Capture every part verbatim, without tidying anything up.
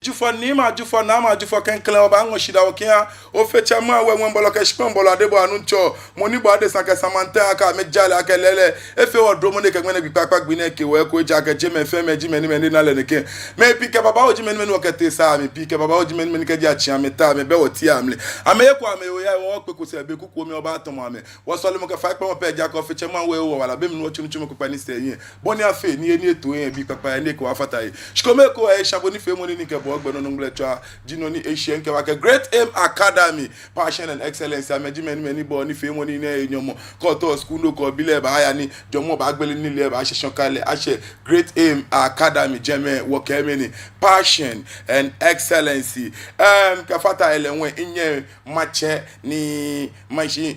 Jufɔ, niimɛi ajufɔ, naamɛi ajufɔ, klɛŋklɛŋ wɔbaaŋɔ shidaa wɔkɛha Ofe Chairman Wɛ Ŋwɛi Bɔlɔ kɛ Shikpɔŋ Bɔlɔ Adebɔɔ Nuŋtsɔ, mɔ ni bɔ adesa kɛ Samantha kɛ amɛ jalɛ akɛ lɛɛlɛŋ efee wɔ dromɔ nɛɛ kɛ ŋmɛnɛ gbi kpakpa gbi nɛɛ kɛ wɔ eko, ejaakɛ jɛmɛ fɛɛ mɛi ji mɛi ni mɛi ni na lɛ nɛkɛ. Mɛi pii kɛ babaoo ji mɛi ni mɛi ni wɔkɛtee saa, mɛi pii kɛ babaoo ji mɛi ni mɛi ni kɛji atsi amɛta amɛbɛ wɔteŋ amrɔ. Amɛyeko amɛyeɔ, wɔkpe kosɛɛ be kukuoo mli wɔbaatɔmɔ amɛ. Wɔsɔlemɔ kɛ faikpamɔ pɛ, ejaakɛ Ofe Chairman Wɛ ewo wɔ wala be mli ni wɔtsu nitsumɔ kpakpa ni sa hiɛ. Bɔ ni afee ni eni eto hiɛ bii kpakpai ni eko aafata he. Shikome ko esha bo nifeemɔ nɛɛ ni kɛ bo gbɛ nɔ nɔŋŋ lɛ tswa ji nɔ ni eshiɛ ŋkɛ ba kɛ Great Aim Academy, Passion and Excellence. Amɛji mɛi ni mɛi ni bɔ nifeemɔ nɛɛ enyɔmɔ. Kɛ otao skul nɔ ko obi lɛ baaya ni jɔɔmɔ baagbele ni lɛ baashɛ shɔŋŋ kɛ lɛ ashɛ Great Aim Academy. Jɛmɛ wɔkɛɛ mɛni, Passion and Excellence. Em, kɛfata he lɛ ŋwɛi minyɛ matsɛ ni mashi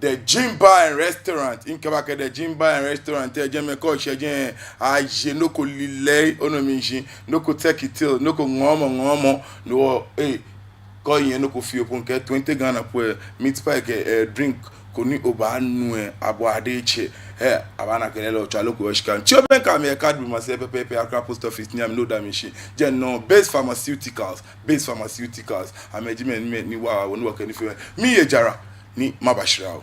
The Gym Bar and Restaurant. Miŋkɛ ba kɛ The Gym Bar and Restaurant, eh, jɛmɛ kɛ oshɛ jɛi, aye nɔ ko lilɛi, onu mi shishi, nɔ ko turkey tail, nɔ ko ŋɔɔmɔ ŋɔɔmɔ, no, eh, kɛ oye nɔ ko fioo po ŋkɛɛ twenty Ghana po, eh, meat pie kɛ, eh, drink ko ni obaanu, eh, abɔ ade tsɛ, eh, abaana akɛ lɛɛlɛŋ otswa loko oshika. Tsi obɛŋkɛ amɛ, yɛ Cadbury masɛi pɛpɛɛpɛ, Accra Post Office ni amɛloda mi shi. Jɛi nɔŋŋ, Base Pharmaceuticals, Base Pharmaceuticals. Amɛji mɛi ni mɛi ni wa, wɔ ni wɔkɛ nifeemɔ. Miiye jara ni mabashra o.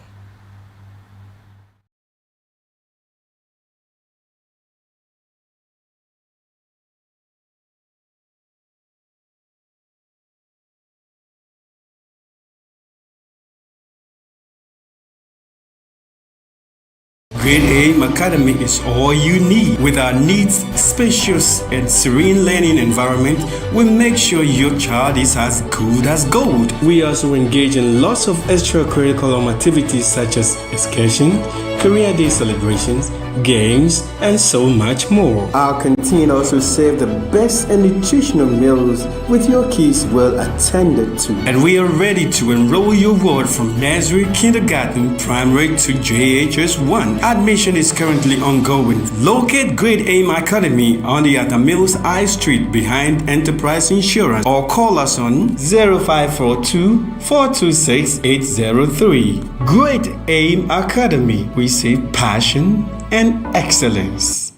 Great Aim Academy is all you need. With our neat, spacious, and serene learning environment, we make sure your child is as good as gold. We also engage in lots of extracurricular activities such as excursion, career day celebrations, games, and so much more. Our canteen also serve the best and nutritional meals with your kids well attended to. And we are ready to enroll your ward from nursery, kindergarten, primary to J H S one. Admission is currently ongoing. Locate Great Aim Academy on the Atta Mills High Street behind Enterprise Insurance or call us on zero five four two, four two six, eight zero three. Great Aim Academy, we see passion and excellence.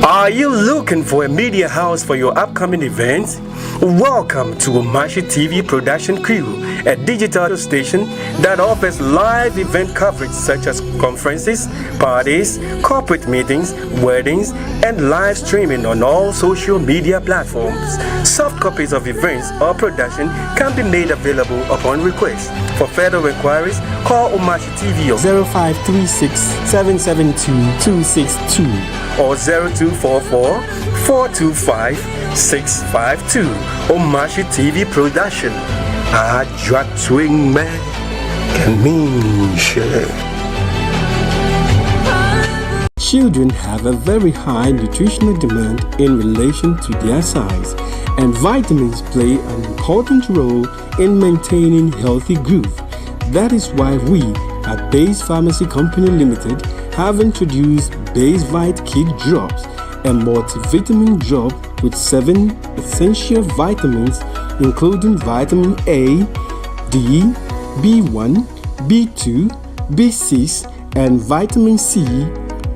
Are you looking for a media house for your upcoming events? Welcome to Omashi T V production crew, a digital station that offers live event coverage such as conferences, parties, corporate meetings, weddings, and live streaming on all social media platforms. Soft copies of events or production can be made available upon request. For further inquiries, call Omashi T V on zero five three six, seven seven two, two six two or zero two four four, four two five, six five two. Omashi T V production. Ajwa tsweng me kɛ miishɛɛ. Children have a very high nutritional demand in relation to their size, and vitamins play an important role in maintaining healthy growth. That is why we at Base Pharmacy Company Limited have introduced Basevite Kid Drops, a multivitamin drop with seven essential vitamins, including vitamin A, D, B one, B two, B six, and vitamin C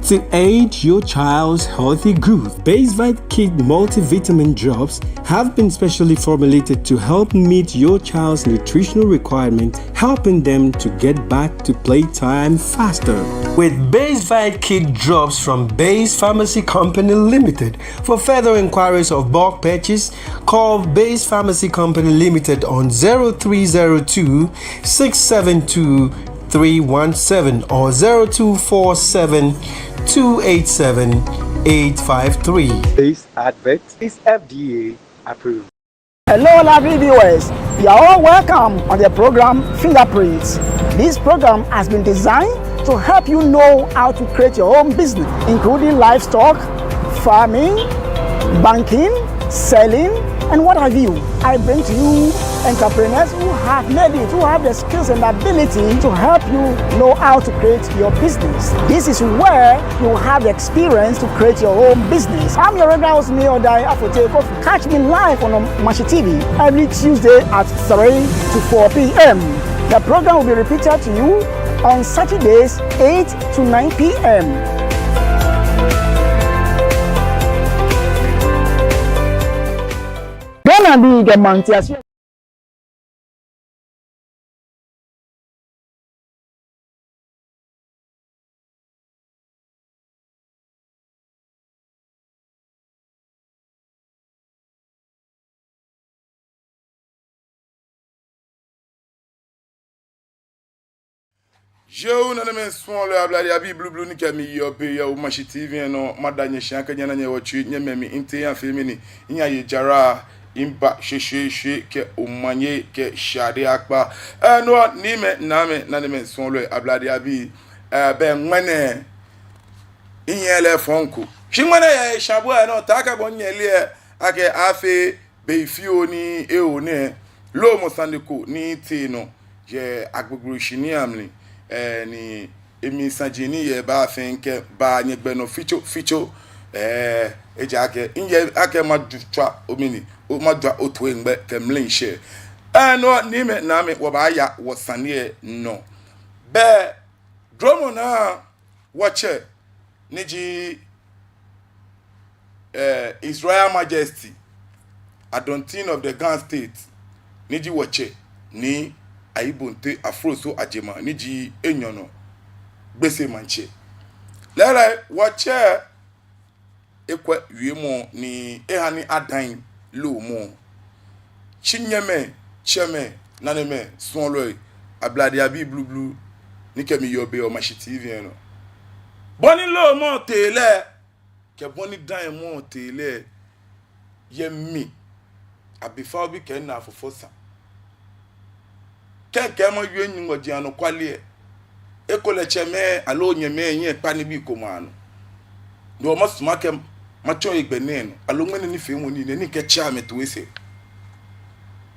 to aid your child's healthy growth. Basevite Kid Multivitamin Drops have been specially formulated to help meet your child's nutritional requirement, helping them to get back to playtime faster. With Basevite Kid Drops from Base Pharmacy Company Limited, for further inquiries of bulk purchase, call Base Pharmacy Company Limited on zero three zero two, six seven two, three one seven or zero two four seven, two eight seven, eight five three. This advert is F D A approved. Hello, lovely viewers. You are all welcome on the program Fingerprints. This program has been designed to help you know how to create your own business, including livestock, farming, banking, selling, and what have you. I bring to you entrepreneurs who have made it, who have the skills and ability to help you know how to create your business. This is where you have the experience to create your own business. I'm your regular host, Nii Odai Afotey Kofi. Catch me live on Omashi T V every Tuesday at three to four P M. The program will be repeated to you on Saturdays, eight to nine P M. Adi kɛ maŋtiase. Yoo, nanemɛi suɔlɔi, ablade abii blublu ni kɛ mi yɔɔ biɛ yɛ Omashi T V lɛ nɔ, mada nyɛ shi akɛ nyɛna nyɛwɔtsui, nyɛmɛ mi, mitee miyafee mɛni, miyaye jara, miba shweshweeshwe kɛ omanye kɛ shade akpa. Ɛɛ, no, niimɛi, naamɛi, nanemɛi suɔlɔi, ablade abii, ɛɛ, bɛ ŋmɛnɛ, mihiɛ lɛ efɔŋ ko. Shi ŋmɛnɛ yɛ esha bo lɛ nɔ, taakɛ bɔ ni nyɛle lɛ, akɛ afee be fioo ni eho nɛɛ, loomɔ sane ko ni tee nɔ yɛ Agbogbloshie nɛɛ amli, ɛɛ, ni emli saji ni yɔɔ baa fɛɛ mikɛbaa nyɛgbɛ nɔ fitsofitso, ɛɛ, ejaakɛ, miyɛ akɛ matswa omli ni, o, matswa otoiŋ gbɛ kɛ mli nshɛ. Ɛɛ, no, niimɛi, naamɛi, wɔbaaya wɔsane lɛ nɔ. Bɛ dromɔ naa wɔtsɛ, ni ji, eh, His Royal Majesty, Adonten of the Ga State, ni ji wɔtsɛ, Nii Ayi Bonte Afroso Adjemah, ni ji enyɔ nɔ Gbese Maŋtsɛ. Lɛɛlɛŋ, wɔtsɛ ekwɛ wiemɔ ni eha ni adaŋ loomɔ. Shi nyɛmɛi, tsɛmɛi, nanemɛi suɔlɔi, ablade abii blublu ni kɛ mi yɔɔ biɛ yɛ Omashi T V lɛ nɔ, bɔ ni loomɔ tee lɛ kɛ bɔ ni daŋmɔ tee lɛ yɛ mi, Abifao bi kɛ Naa Fofo sa. Kɛ mikɛɛ mawie Nyɔŋmɔ ji anɔkwale lɛ, ekolɛ tsɛmɛi aloo nyɛmɛi nyɛkpa nibii komɛi anɔ. No hewɔ masumɔ akɛ matsɔ yɛ gbɛ nɛɛ nɔ, aloo ŋmɛnɛ nifeemɔ nii nɛɛ ni mikɛtsa amɛtoi sɛɛ.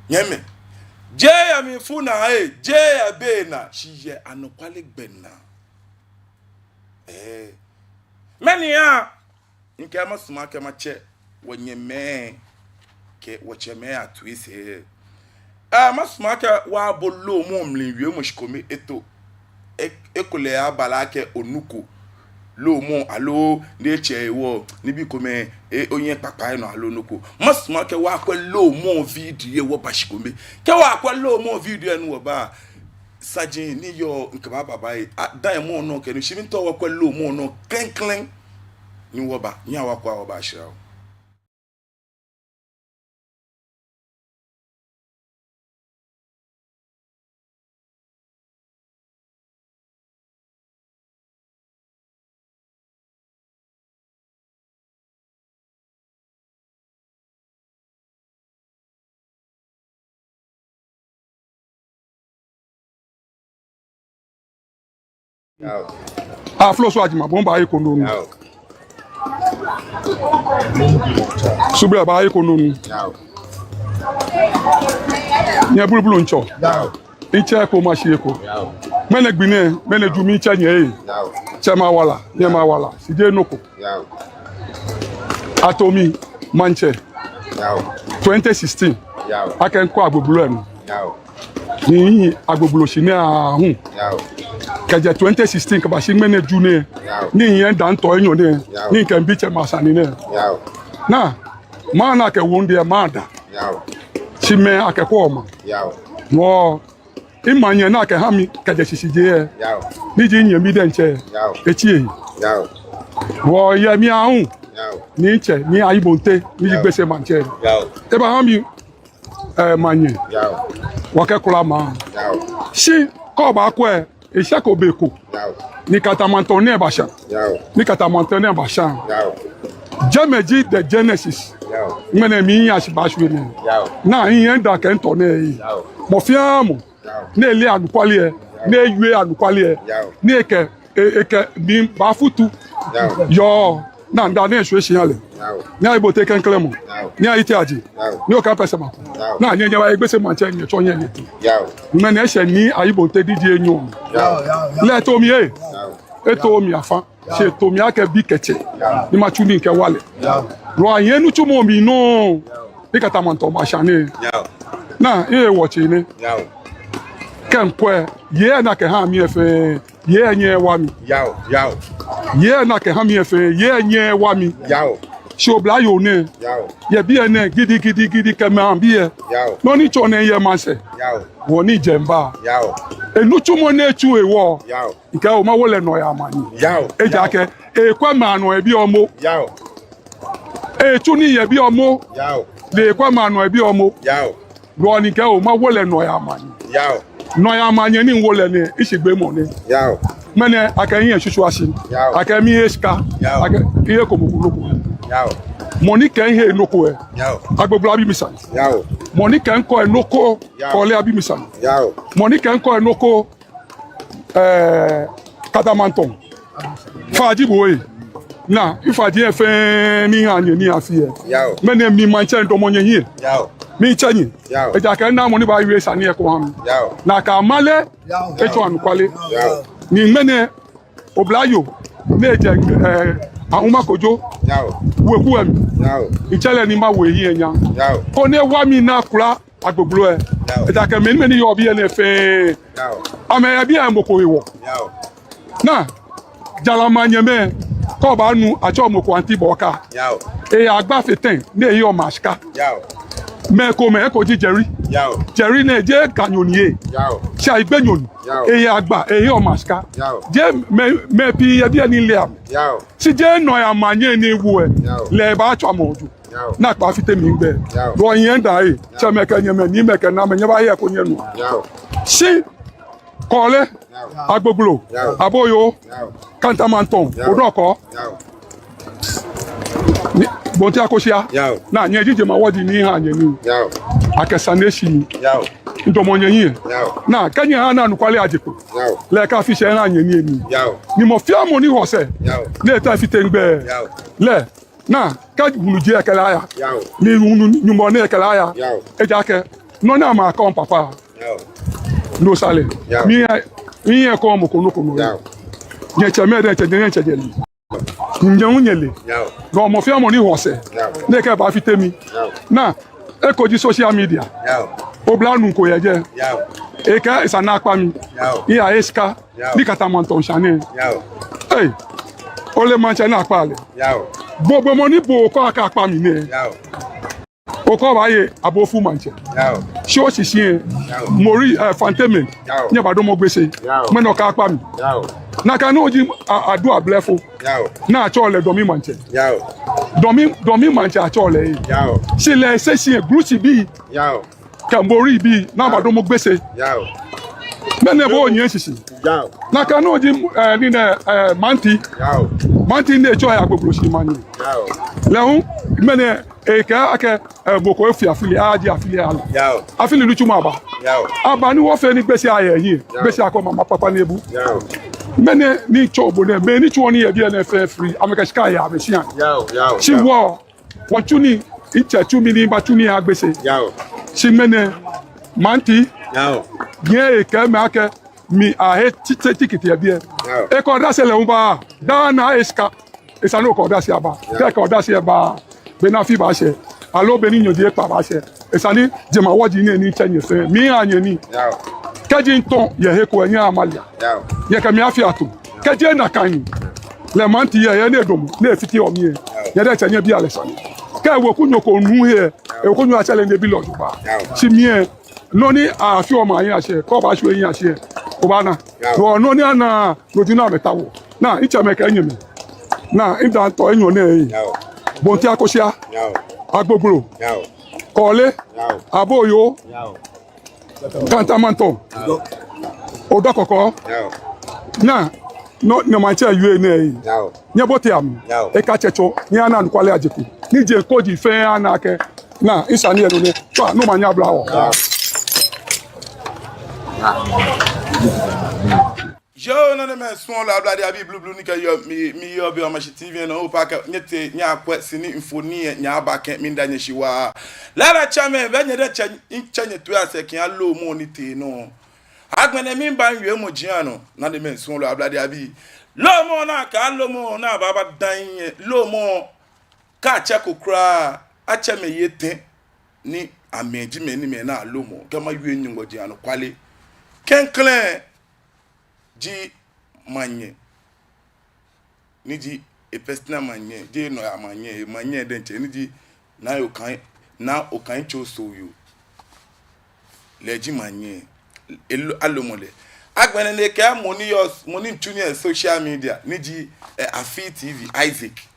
Nyɛmɛi, jeee yɛ mlifu naa ee, jeee yɛ bei naa, shi yɛ anɔkwale gbɛ naa. Ɛɛ. Mɛni hewɔ? Mikɛɛ masumɔ akɛ matsɛ wɔnyɛmɛi kɛ wɔtsɛmɛi atoi sɛɛ. Ɛɛ, masumɔ akɛ wɔbo loomɔ mli wiemɔ shikome eto. E, ekolɛ aba lɛ akɛ onuko loomɔ aloo ni etsɛ ewo nibii komɛi, e, onyɛ kpakpa enɔ aloo nɔ ko. Masumɔ akɛ wɔkwɛ loomɔ video lɛ wɔba shikome. Kɛ wɔkwɛ loomɔ video lɛ ni wɔba, saji ni yɔɔ mikɛbaaba babaoo. Adaŋmɔ nɔ kɛ nu, shi miitao wɔkwɛ loomɔ nɔ klɛŋklɛŋ ni wɔba, ni wɔkwɛ wɔba shra o. Yao. Afroso Adjemah, bo hu baaye kɔnɔ nɔ. Yao. Sugbla baaye kɔnɔ nɔ. Yao. Nyɛ blublu ŋtsɔ. Yao. Mitsɛ eko, mashi eko. Yao. Ŋmɛnɛ gbi nɛɛ, ŋmɛnɛ ju mitsɛ nyɛ ee. Yao. Tsɛmɛi awala, nyɛmɛi awala. Shi jeee nɔ ko. Yao. Ato mi maŋtsɛ. Yao. Twenty sixteen. Yao. Akɛ mikɔ Agbogbloshie lɛ nɔ. Yao. Ni mihi Agbogbloshie nɛɛ aahu. Yao. Kɛjɛ twenty sixteen kɛbashi ŋmɛnɛ ju nɛɛ. Yao. Ni mihiɛ daa mitɔ enyɔ nɛɛ. Yao. Ni mikɛmiibi tsɛmɛi asane nɛɛ. Yao. Naa, maŋ ni akɛwo mi lɛ, maŋ daa. Yao. Shi mɛi akɛkwɛɔ maŋ. Yao. Wɔ, mimanyɛ ni akɛha mi kɛjɛ shishijee lɛ. Yao. Ni ji minyɛmi diɛŋtsɛ. Yao. Etsi ehe. Yao. Wɔyɛ mi aahu. Yao. Ni mitsɛ, Nii Ayi Bonte, ni ji, yao, Gbese Maŋtsɛ. Yao. Ebaha mi, eh, manyɛ. Yao. Wɔkɛkula maŋ. Yao. Shi kɛ obaakwɛ, eshɛko be ko. Yao. Ni Katamanton nɛɛ basha. Yao. Ni Katamanton nɛɛ basha. Yao. Jɛmɛ ji the genesis. Yao. Ŋmɛnɛ miiya shi baashwie nɛɛ. Yao. Naa mihiɛ daa kɛ mitɔ nɛɛ. Yao. Mɔ fɛɛ mɔ. Yao. Ni ele anɔkwale lɛ, ni ewie anɔkwale lɛ, yao, ni ekɛ, e, ekɛ mli baafutu. Yao. Yoo, naa daa ni eshwie shi eha lɛ. Yao. Nii Ayi Bonte klɛŋklɛŋ mɔ. Yao. Nii Ayi Tiaji. Yao. Nii Okaipɛ Sɛmaku. Yao. Naa nyɛ nyɛba yɛ Gbese Maŋtsɛ nyɛtsɔ nyɛ nyɛtee. Yao. Ŋmɛnɛ eshɛ Nii Ayi Bonte D J nyɔ. Yao. Lɛ eto mi ee. Yao. Eto mi afa. Shi eto mi akɛ bi kɛ tsɛ. Yao. Ni matsu nii mikɛwa lɛ. Yao. Lɔ anyɛ nitsumɔ mli nɔ. Ni Katamanton basha nɛɛ. Yao. Naa, mihe wɔtsɛ nɛ. Yao. Kɛ mikwɛ, yei ni akɛha mi lɛ fɛɛ, yei nyɛɛɛ wa mi. Yao, yao. Yei ni akɛha mi lɛ fɛɛ, yei nyɛɛɛ wa mi. Yao. Shi oblayoo nɛɛ, yɛ biɛ nɛɛ gidigidigidi kɛ maŋbii lɛ, nɔ ni tsɔɔ nɛɛ yɛ maŋsɛɛ, wɔ ni jɛ mba. Enitsumɔ ni etsu hewɔ, mikɛɛ omawo lɛ nɔyaa manye. Ejaakɛ ekwɛ maŋ nɔ ebi ɔmo. Etsu nii yɛ biɛ ɔmo. Ekwɛ maŋ nɔ ebi ɔmo. Lɔ ni mikɛɛ omawo lɛ nɔyaa manye. Nɔyaa manye ni miwo lɛ nɛɛ, mishigbeemɔ nɛ. Ŋmɛnɛ akɛ mihiɛ shushuɔ shi. Akɛ mihe shika. Akɛ mihe ko mɔ ko nɔ ko. Mɔ ni kɛ mihe nɔ ko lɛ, Agbogblo abi mi sane. Mɔ ni kɛ mikɔ lɛ nɔ ko, Kɔle abi mi sane. Mɔ ni kɛ mikɔ lɛ nɔ ko, ɛɛ, Katamantɔŋ. Faaji bo ee. Naa, mifaji lɛ fɛɛ miha nyɛ ni afi lɛ. Ŋmɛnɛ mi maŋtsɛ midamɔ nyɛhiɛ. Mitsɛ nyɛ. Ejaakɛ minaaa mɔ ni baawie sane lɛ eko aha mi. Nakai amale lɛ etsɔ anɔkwale. Ni ŋmɛnɛ oblayoo ni jɛ, ɛɛ, Ahuma Kojo weku lɛ mli. Mitsɛ lɛ ni mawo ehiɛ nyam. Koni ewa mi ni akula Agbogblo lɛ. Ejaakɛ mɛi ni, mɛi ni yɔɔ biɛ nɛɛ fɛɛ, amɛyɛ biɛ mɔ ko hewɔ. Naa, jara manyɛmɛi, kɛ obaanu atsɛɔ mɔ ko Auntie Bɔka. Eyɛ agba fɛɛ tɛŋ ni eheɔ maŋ shika. Mɛi komɛi, eko ji Jerry. Jerry nɛɛ jeee Ganyo ni eye. Shi Ayigbenyo ni. Eyɛ agba, eheɔ maŋ shika. Jeee mɛi, mɛi pii yɛ biɛ ni mileee amɛ. Shi jeee nɔyaa manye ni ewo lɛ, lɛ ebaatswa mɔ oju. Naakpa fite migbɛ. Lɔ nyɛdaa ee. Tsɛmɛi kɛ nyɛmɛi, niimɛi kɛ naamɛi, nyɛbaye eko nyɛnua. Shi Kɔle, Agbogblo, Aboyo, Katamantɔŋ, Odɔkɔ. Ni, Bonte Akosia. Naa, nyɛ ji jemawɔji ni ha nyɛ nii. Akɛ sane eshi. Midamɔ nyɛhiɛ. Naa, kɛ nyɛha ni anɔkwale aje kpo, lɛ ekafite shi eha nyɛ niyenii. Ni mɔ fɛɛ mɔ ni hɔ sɛɛ, ni eta fite migbɛ. Lɛ naa, kɛ wulu ji ekɛ lɛ aya. Ni wulu Nyɔŋmɔ ni ekɛ lɛ aya. Ejaakɛ nɔ ni ama kɔŋ papa, no sa lɛ. Mihiɛ, mihiɛ kɔŋ mɔ ko nɔ ko nɔ. Nyɛtsɛmɛi diɛŋtsɛ, nyɛtsɛ jɛlɛ. Nyɛ hu nyɛle. Nɔ mɔ fɛɛ mɔ ni hɔ sɛɛ, ni ekɛbaafite mi. Naa, eko ji social media. Oblanuu ko yɛ jɛi. Ekɛɛ esa ni akpa mi. Miyahe shika. Ni Katamantɔŋ shane. Ei, ole maŋtsɛ ni akpa lɛ. Bo, bo mɔ ni bo okɛɛ akakpa mi nɛɛ, okɛɛ obaaye Abofu maŋtsɛ. Shi oshishi lɛ, Mori, ɛɛ, Fantemɛi, nyɛbadamɔ Gbese. Mɛni okɛɛ akpa mi? Nakai nɔŋŋ ji a, Adu Ablɛfo. Ni atsɛɔ lɛ Dɔmi maŋtsɛ. Dɔmi, Dɔmi maŋtsɛ atsɛɔ lɛ ee. Shi lɛ eshishi lɛ, Glushi bii kɛ Mori bii ni abadamɔ Gbese. Mɛni bo onyiɛ shishi? Nakai nɔŋŋ ji, ɛɛ, nii nɛɛ, ɛɛ, Manti. Manti ni etsɔ ya Agbogblo shi manye. Lɛ hu, mɛni ekɛɛ akɛ, ɛɛ, mɔ ko efi afili, aji afili alɔ. Afili nitsumɔ aba. Aba ni wɔfee ni Gbese aye hiɛ. Gbese akɔ mama papa ni ebu. Mɛni ni tsɔɔ bo nɛɛ, mɛi ni tsuɔ nii yɛ biɛ nɛɛ fɛɛ free, amɛkɛ shika yaa amɛshia. Shi wɔ, wɔtsu nii, mitsɛ tsu mi ni mibatsu nii aha Gbese. Shi ŋmɛnɛ, Manti, nyɛ ekɛɛ mi akɛ, mi ahe ti, ti, tikiti yɛ biɛ. Ekɛ odase lɛ hu ba, daa nɛɛ eshika. Esa ni okɛ odase aba. Kɛ ekɛ odase lɛ ba, be ni afi baashɛ, aloo be ni nyɔji ekpaa baashɛ, esa ni jemawɔji nɛɛ ni mitsɛ nyɛ fɛɛ, miha nyɛ nii. Kɛji mitɔ yɛ he ko lɛ, nyɛha male. Nyɛkɛ mi afi ato. Kɛji ena kɛ nyi lɛ, Manti yɛ, yɛ ni edamɔ, ni efiteɔ mi lɛ, nyɛ diɛŋtsɛ nyɛbia lɛ sane. Kɛ ewekunyo ko nu he lɛ, ewekunyo atsɛ lɛ ni ebi lɛ ojogbaŋŋ. Shi mi lɛ, nɔ ni afeɔ maŋ hiɛ shi lɛ, kɛ obaashwie hiɛ shi lɛ, obaana. Nɔ, nɔ ni ana, no ji nɔ ni amɛtaoɔ. Naa, mitsɛmɛi kɛ nyɛmɛi. Naa, midaaŋ tɔ enyɔ nɛɛ ee. Bonte Akosia. Agbogblo. Kɔle. Aboyo. Katamantɔŋ. Odɔkɔkɔ. Naa, nɔ ni maŋtsɛ wie nɛɛ ee. Nyɛbote amli. Ekatsɛ tsɔ. Nyɛha ni anɔkwale aje kpo. Ni jeŋ koji fɛɛ ana akɛ, naa, misane yɛ no nɛ. Tswa, no omanye abla wɔ. Yoo, nanemɛi suɔlɔi, Ablade abii blublu ni kɛ yɔɔ mi, mi yɔɔ biɛ Omashi T V nɔ, opa kɛ nyɛtee nyɛyakwɛ sini mfoniri lɛ nyɛyaba kɛ miida nyɛ shi waa. Lala tsɛmɛi, bɛ nyɛ diɛŋtsɛ, mitsɛ nyɛ toi asɛɛ kɛha loomɔ ni tee nɔ. Agbɛnɛ miiba miwiemɔ jiaŋ nɔ, nanemɛi suɔlɔi, Ablade abii. Loomɔ ni akɛɛ loomɔ ni abaaba daŋ lɛ, loomɔ kɛ atsɛko kwraa, atsɛmɛi yɛ tɛŋ ni amɛji mɛi ni mɛi ni aloomɔ, kɛ mawie Nyɔŋmɔ ji anɔkwale. Klɛŋklɛŋ ji manyɛ ni ji E personal manyɛ, jeee nɔyaa manyɛ, emanyɛ diɛŋtsɛ ni ji Naa Okaŋ, Naa Okaŋ Tsoso yoo. Lɛ ji manyɛ, elo, alomɔ lɛ. Agbɛnɛ ni ekɛɛ mɔ ni yɔɔ, mɔ ni tsu nii yɛ social media, ni ji, eh, Afii T V, Isaac.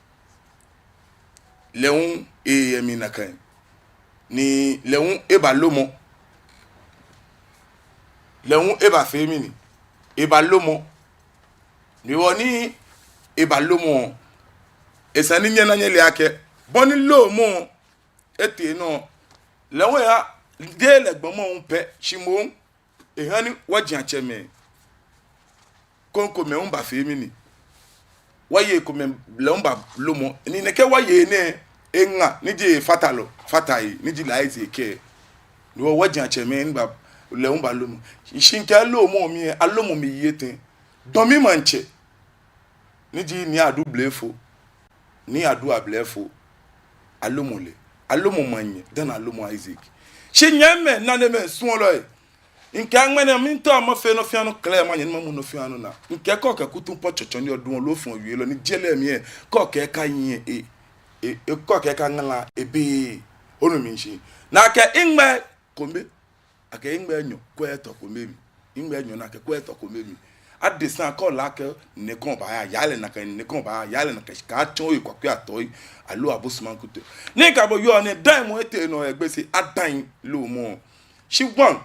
Lɛ hu eyɛ mli nakai. Ni lɛ hu ebalomɔ. Lɛ hu ebafee mɛni? Ebalomɔ. Ni wɔ ni ebalomɔ, esa ni nyɛna nyɛle akɛ bɔ ni lomɔ etee nɔ, lɛ hu eha, jeee lɛ gbɔmɔ hu pɛ, shi moŋ eha ni wɔjiatsɛmɛi krokomɛi hu bafee mɛni? Wɔyei komɛi lɛ hu balomɔ. Ni nɛkɛ wɔyei nɛɛ eŋa, ni ji efatalɔ, fatai, ni ji lɛ Isaac kɛɛ. Ni wɔ, wɔjiatsɛmɛi ni ba, lɛ hu balomɔ. Shi ŋkɛɛ lomɔ mli lɛ, alomɔ mli yɛ tɛŋŋ? Dɔmi maŋtsɛ, ni ji Nii Adu Blɛfo, Nii Adu Ablɛfo, alomɔ lɛ, alomɔ manyɛ dani alomɔ Isaac. Shi nyɛmimɛi, nanemɛi, suɔlɔi, ŋkɛɛ ŋmɛnɛ miitao mafee nɔ fɛɛ nɔ clear, manyɛ ni mamu nɔ fɛɛ nɔ naa. Ŋkɛɛ kɛ okɛ kutumpɔɔ tsɔtsɔ ni oduɔ loo ofɔɔ wielɔ ni je lɛ mli lɛ, kɛ okɛɛ eka nyiɛ, e, e, e, kɛ okɛɛ eka ŋala, ebe, onu mishishi. Nakai ŋmɛnɛ kome, akɛ ŋmɛnɛ nyɔ kwɛ tɔ kome mli. Ŋmɛnɛ nyɔ nakai kwɛ tɔ kome mli. Adesa kɛ ole akɛ nɛkɛ baaya, yaa lɛ nakai, nɛkɛ baaya, yaa lɛ nakai, shi kaatsɔ oyi kwakwɛ atɔi, aloo abosomaŋ kutu. Ni kɛ bo yɔɔ nɛɛ, daimɔ etee nɔ yɛ Gbese, adaŋ lomɔ. Shi one,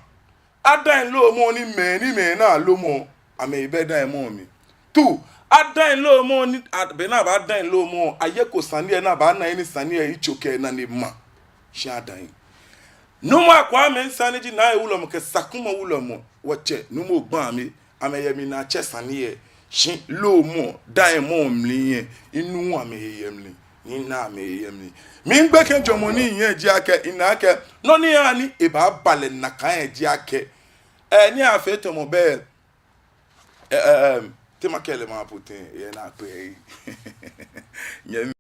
adaŋ lomɔ ni mɛi, ni mɛi ni alomɔ, amɛbɛ daimɔ mli. Two, adaŋ lomɔ ni, a, be ni abaadaŋ lomɔ, ayeko sane lɛ ni abaana he ni sane lɛ yitso kɛ nane ma. Shi adaŋ. Nuumo Akwaa Mensah ni ji Naa Ewulɔmɔ kɛ Sakumɔ Wulɔmɔ, wɔtsɛ Nuumo Gbaame, amɛyɛ mli ni atsɛ sane lɛ. Shi lomɔ, daimɔ mli lɛ, minuuu amɛhe yɛ mli, ni minaaa amɛhe yɛ mli. Migbekɛjɔɔmɔ ni miyɛ ji akɛ, mina akɛ nɔ ni ha ni ebaaba lɛ nakai lɛ ji akɛ, eh, ni afee tamɔ bɛ, eh, eh, eh, te makɛɛ lɛ, mapu tɛŋŋ, yɛ naa kpɛ, eh. Nyɛmi,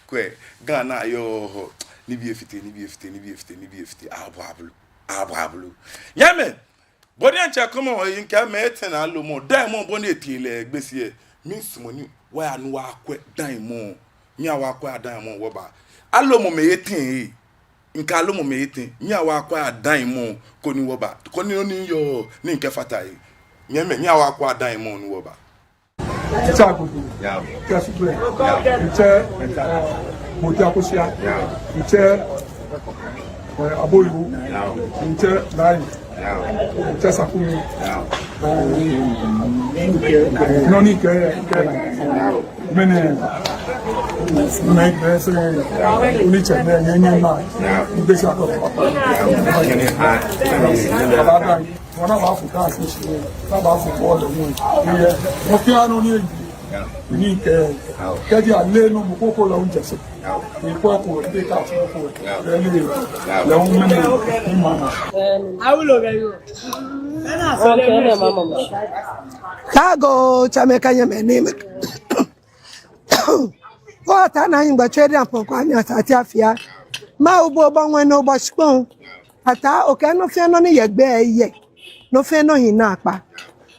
kwɛ, Ghana yɔɔ, nibii efite, nibii efite, nibii efite, nibii efite, abɔ abolo, abɔ abolo. Nyɛmimɛi, bɔ ni atsɛ kɔmɔ, ŋkɛɛ mɛi etɛ ni alomɔ, daimɔ bɔ ni etee lɛ Gbese lɛ, miisumɔ ni wɔya ni wɔyakwɛ daimɔ, nyɛhaa wɔyakwɛa daimɔ wɔba. Alomɔ mɛi etɛ lɛ, ŋkɛɛ alomɔ mɛi etɛ, nyɛhaa wɔyakwɛa daimɔ koni wɔba, koni nɔ ni yɔɔ ni ŋkɛfata he. Nyɛmimɛi, nyɛhaa wɔyakwɛa daimɔ ni wɔba. Ŋtsɛ Agogo, ŋtsɛ Subrɛ, ŋtsɛ, eh, Boti Akosia, ŋtsɛ, eh, Aboyo, ŋtsɛ Layi, ŋtsɛ Sakumi, eh, nɔ ni kɛ, kɛ, mɛni, mɛni, mɛni, onitsɛ, mɛni, nyɛ, nyɛ, ma, ŋgbɛ shi akɔ, papa, papa, papa, wɔna baafo kaa shi shi, na baafo kɔ lɛ mu. Yɛ, mɔ fɛɛ nɔ ni eji, ni kɛ, kɛji ale nɔ mɔ ko ko lɛ ŋjɛ shi. Ni kɔ ko, ni ka ko ko. Lɛ ni, lɛ ŋmɛnɛ, ni mana. Awulo bɛ yɔɔ. Okay, ne mama. Kaa Goo, tsɛmɛi kɛ nyɛmɛi ni mɛi. Kɔ Ataa Naa Nyɔŋmɔ tsɛ diɛŋtsɛ pɔŋ kɔ anya sati afia. Mawu bo bɔ ŋwɛi nɔ bɔ shikpɔŋ. Ataa okɛ nɔ fɛɛ nɔ ni yɛ gbɛ yɛ. Nɔ fɛɛ nɔ hi naakpa.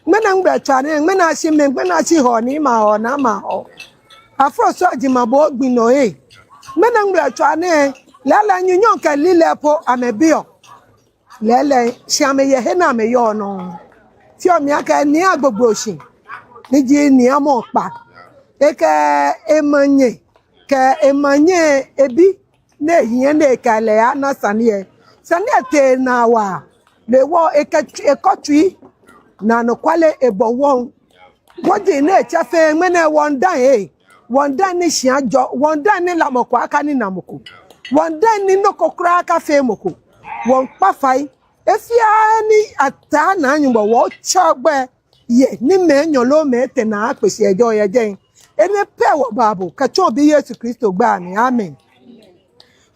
Ŋmɛnɛ ŋmɛlɛtswaa nɛɛ, ŋmɛnɛ ashi mɛ, ŋmɛnɛ ashi Hɔɔ ni ma Hɔɔ naa ma Hɔɔ. Afro so ajima bo gbi nɔ ee. Ŋmɛnɛ ŋmɛlɛtswaa nɛɛ, lɛɛlɛŋ nyɔŋ kɛ lilɛi po amɛbiɔ. Lɛɛlɛŋ, shi amɛyɛ he ni amɛyɔɔ nɔ. Fioo mi akɛ Nii Agbogbloshie, ni ji Nii Amɔkpa. Ekɛ emanyɛ, kɛ emanyɛ ebi, ni ehiɛ ni ekɛ lɛ yana sane lɛ. Sane lɛ tee naa waa, lɛ wɔ ekɛ, ekɔ tsui, ni anɔkwale ebɔ wɔŋ. Wɔji ni etsɛ fɛɛ ŋmɛnɛ wɔŋdaŋ ee, wɔŋdaŋ ni shia jɔ, wɔŋdaŋ ni lamɔ ko akanina mɔ ko, wɔŋdaŋ ni nɔ ko kwraa akafee mɔ ko, wɔŋkpa fai, he fɛɛ he ni Ataa Naa Nyɔŋmɔ wɔtsɛ ogbɛi yɛ ni mɛi enyɔ loo mɛi etɛ naa akpe shi yɛ jɛi. Enɛ pɛ wɔbaa bo, kɛtsɔ obi Yesu Kristo gbɛi amli, amen.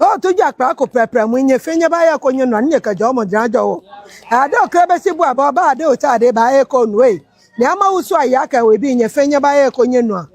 Oo, tu ja kpla ko pɛpɛlɛ mu, nyɛ fɛɛ nyɛbaye eko nyɛnua, ni nyɛkɛ jɔɔmɔ ajɔɔ wɔ. Ade Okrɛbɛsi Boabɔ, Ba Ade Otse Ade, baye eko nu ee. Ni ama wusu aya kɛ webii, nyɛ fɛɛ nyɛbaye eko nyɛnua.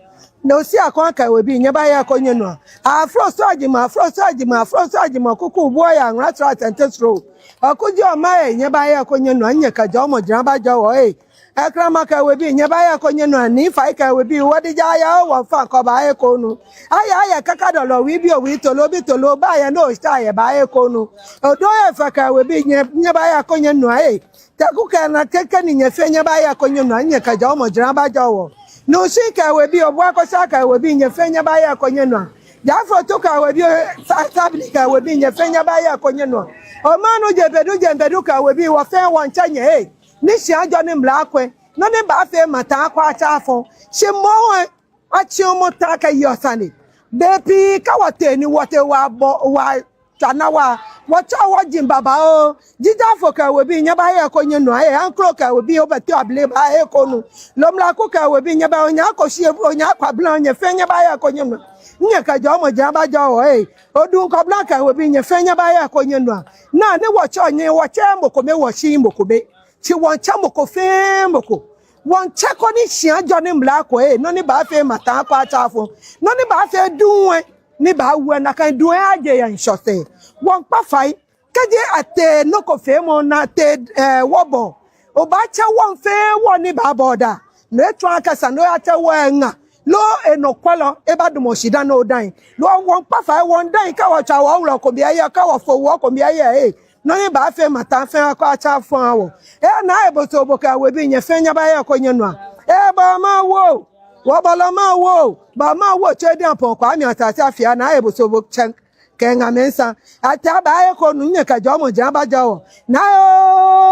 No shi akɔŋ kɛ ewebii nyɛbaaya eko nyɛnua. Afro so ajima, afro so ajima, afro so ajima, kuku buɔ ya ŋra tra tɛntɛ sro. Ɔku ji ɔma e, nyɛbaaya eko nyɛnua, nyɛ kɛ jɔɔmɔ jara baajɔɔ wɔ e. Ekrama kɛ ewebii nyɛbaaya eko nyɛnua, Nii Fai kɛ ewebii, wɔdija ya o, wɔŋfa ŋkɔ baaya eko nu. Aya, aya, kaka dɔlɔ, wi bi o, wi tolo, bi tolo, baaya no sta yɛ baaya eko nu. Odo ye fa kɛ ewebii nyɛ, nyɛbaaya eko nyɛnua e. Teku kɛ Naa Kɛkɛ ni nyɛ fɛɛ nyɛbaaya eko nyɛnua, nyɛ kɛ jɔɔmɔ jara baajɔɔ wɔ. Nushi kɛ ewebii, Obua Kɔsa kɛ ewebii, nyɛ fɛɛ nyɛbaaya eko nyɛnua. Jafo Tu kɛ ewebii, Sa-, Sabili kɛ ewebii, nyɛ fɛɛ nyɛbaaya eko nyɛnua. Omanu Jebedu, Jebedu kɛ ewebii, wɔ fɛɛ wɔŋtsɛ nyɛ e. Ni shia jɔ ni mla kwɛ. Nɔ ni baafee maŋ taakɛ atsafo. Shi mɔ wɛ. Atsiɔ mɔ ta kɛ yɔɔ sane. Bei pii kɛ wɔtee ni wɔtee wɔbɔ, wɔtswa naa wɔ, wɔtswa wɔji babaoo. Jijafo kɛ ewebii nyɛbaaya eko nyɛnua e, Ankro kɛ ewebii, Obɛte Abele baaya eko nu. Lomlaku kɛ ewebii nyɛbaaya, Onyaa Koshi, Onyaa Kwabla, nyɛ fɛɛ nyɛbaaya eko nyɛnua. Nyɛ kɛ jɔɔmɔ jara baajɔɔ wɔ e. Odum Kɔbla kɛ ewebii nyɛ fɛɛ nyɛbaaya eko nyɛnua. Naa ni wɔtsɛɔ nyɛ, wɔtsɛɛɛ mɔ kome, wɔshiii mɔ kome. Shi wɔŋtsɛ mɔ ko fɛɛ mɔ ko. Wɔŋtsɛ koni shia jɔ ni mla kwɛ e, nɔ ni baafee maŋ taakɛ atsafo. Nɔ ni baafee duŋ wɛ, ni baawu wɛ, nakai duŋ wɛ ajɛ yɛ ŋshɔ sɛɛ. Wɔŋkpa fai, kɛji atee nɔ ko feemɔ naa tee, eh, wɔbɔ. Obaatsɛ wɔ fɛɛ wɔ ni baabɔ daa. No etsɔɔ akɛ esa ni oyatsɛ wɔ eŋa. Loo enɔkwɛlɔ, ebadamɔ shi dani odaŋ. Loo wɔŋkpa fai wɔŋdaŋ kɛ wɔtswa wɔ wulɔmɔ ko biɛ yɛ, kɛ wɔfo wɔ ko biɛ yɛ e. Nɔ ni baafee maŋ taakɛ fɛɛ akɔ atsafo wɔ. E Naa Ebosobo kɛ ewebii nyɛ fɛɛ nyɛbaaya eko nyɛnua. E Bɔɔ Mawu o. Wɔbɔlɔ Mawu o. Bɔɔ Mawu o, tsɛ diɛŋ pɔŋ kɔ ami atase afia Naa Ebosobo tsɛŋ. Kɛ ŋa mɛnsa. Ataa baaya eko nu, nyɛ kɛ jɔɔmɔ jara baajɔɔ wɔ. Naa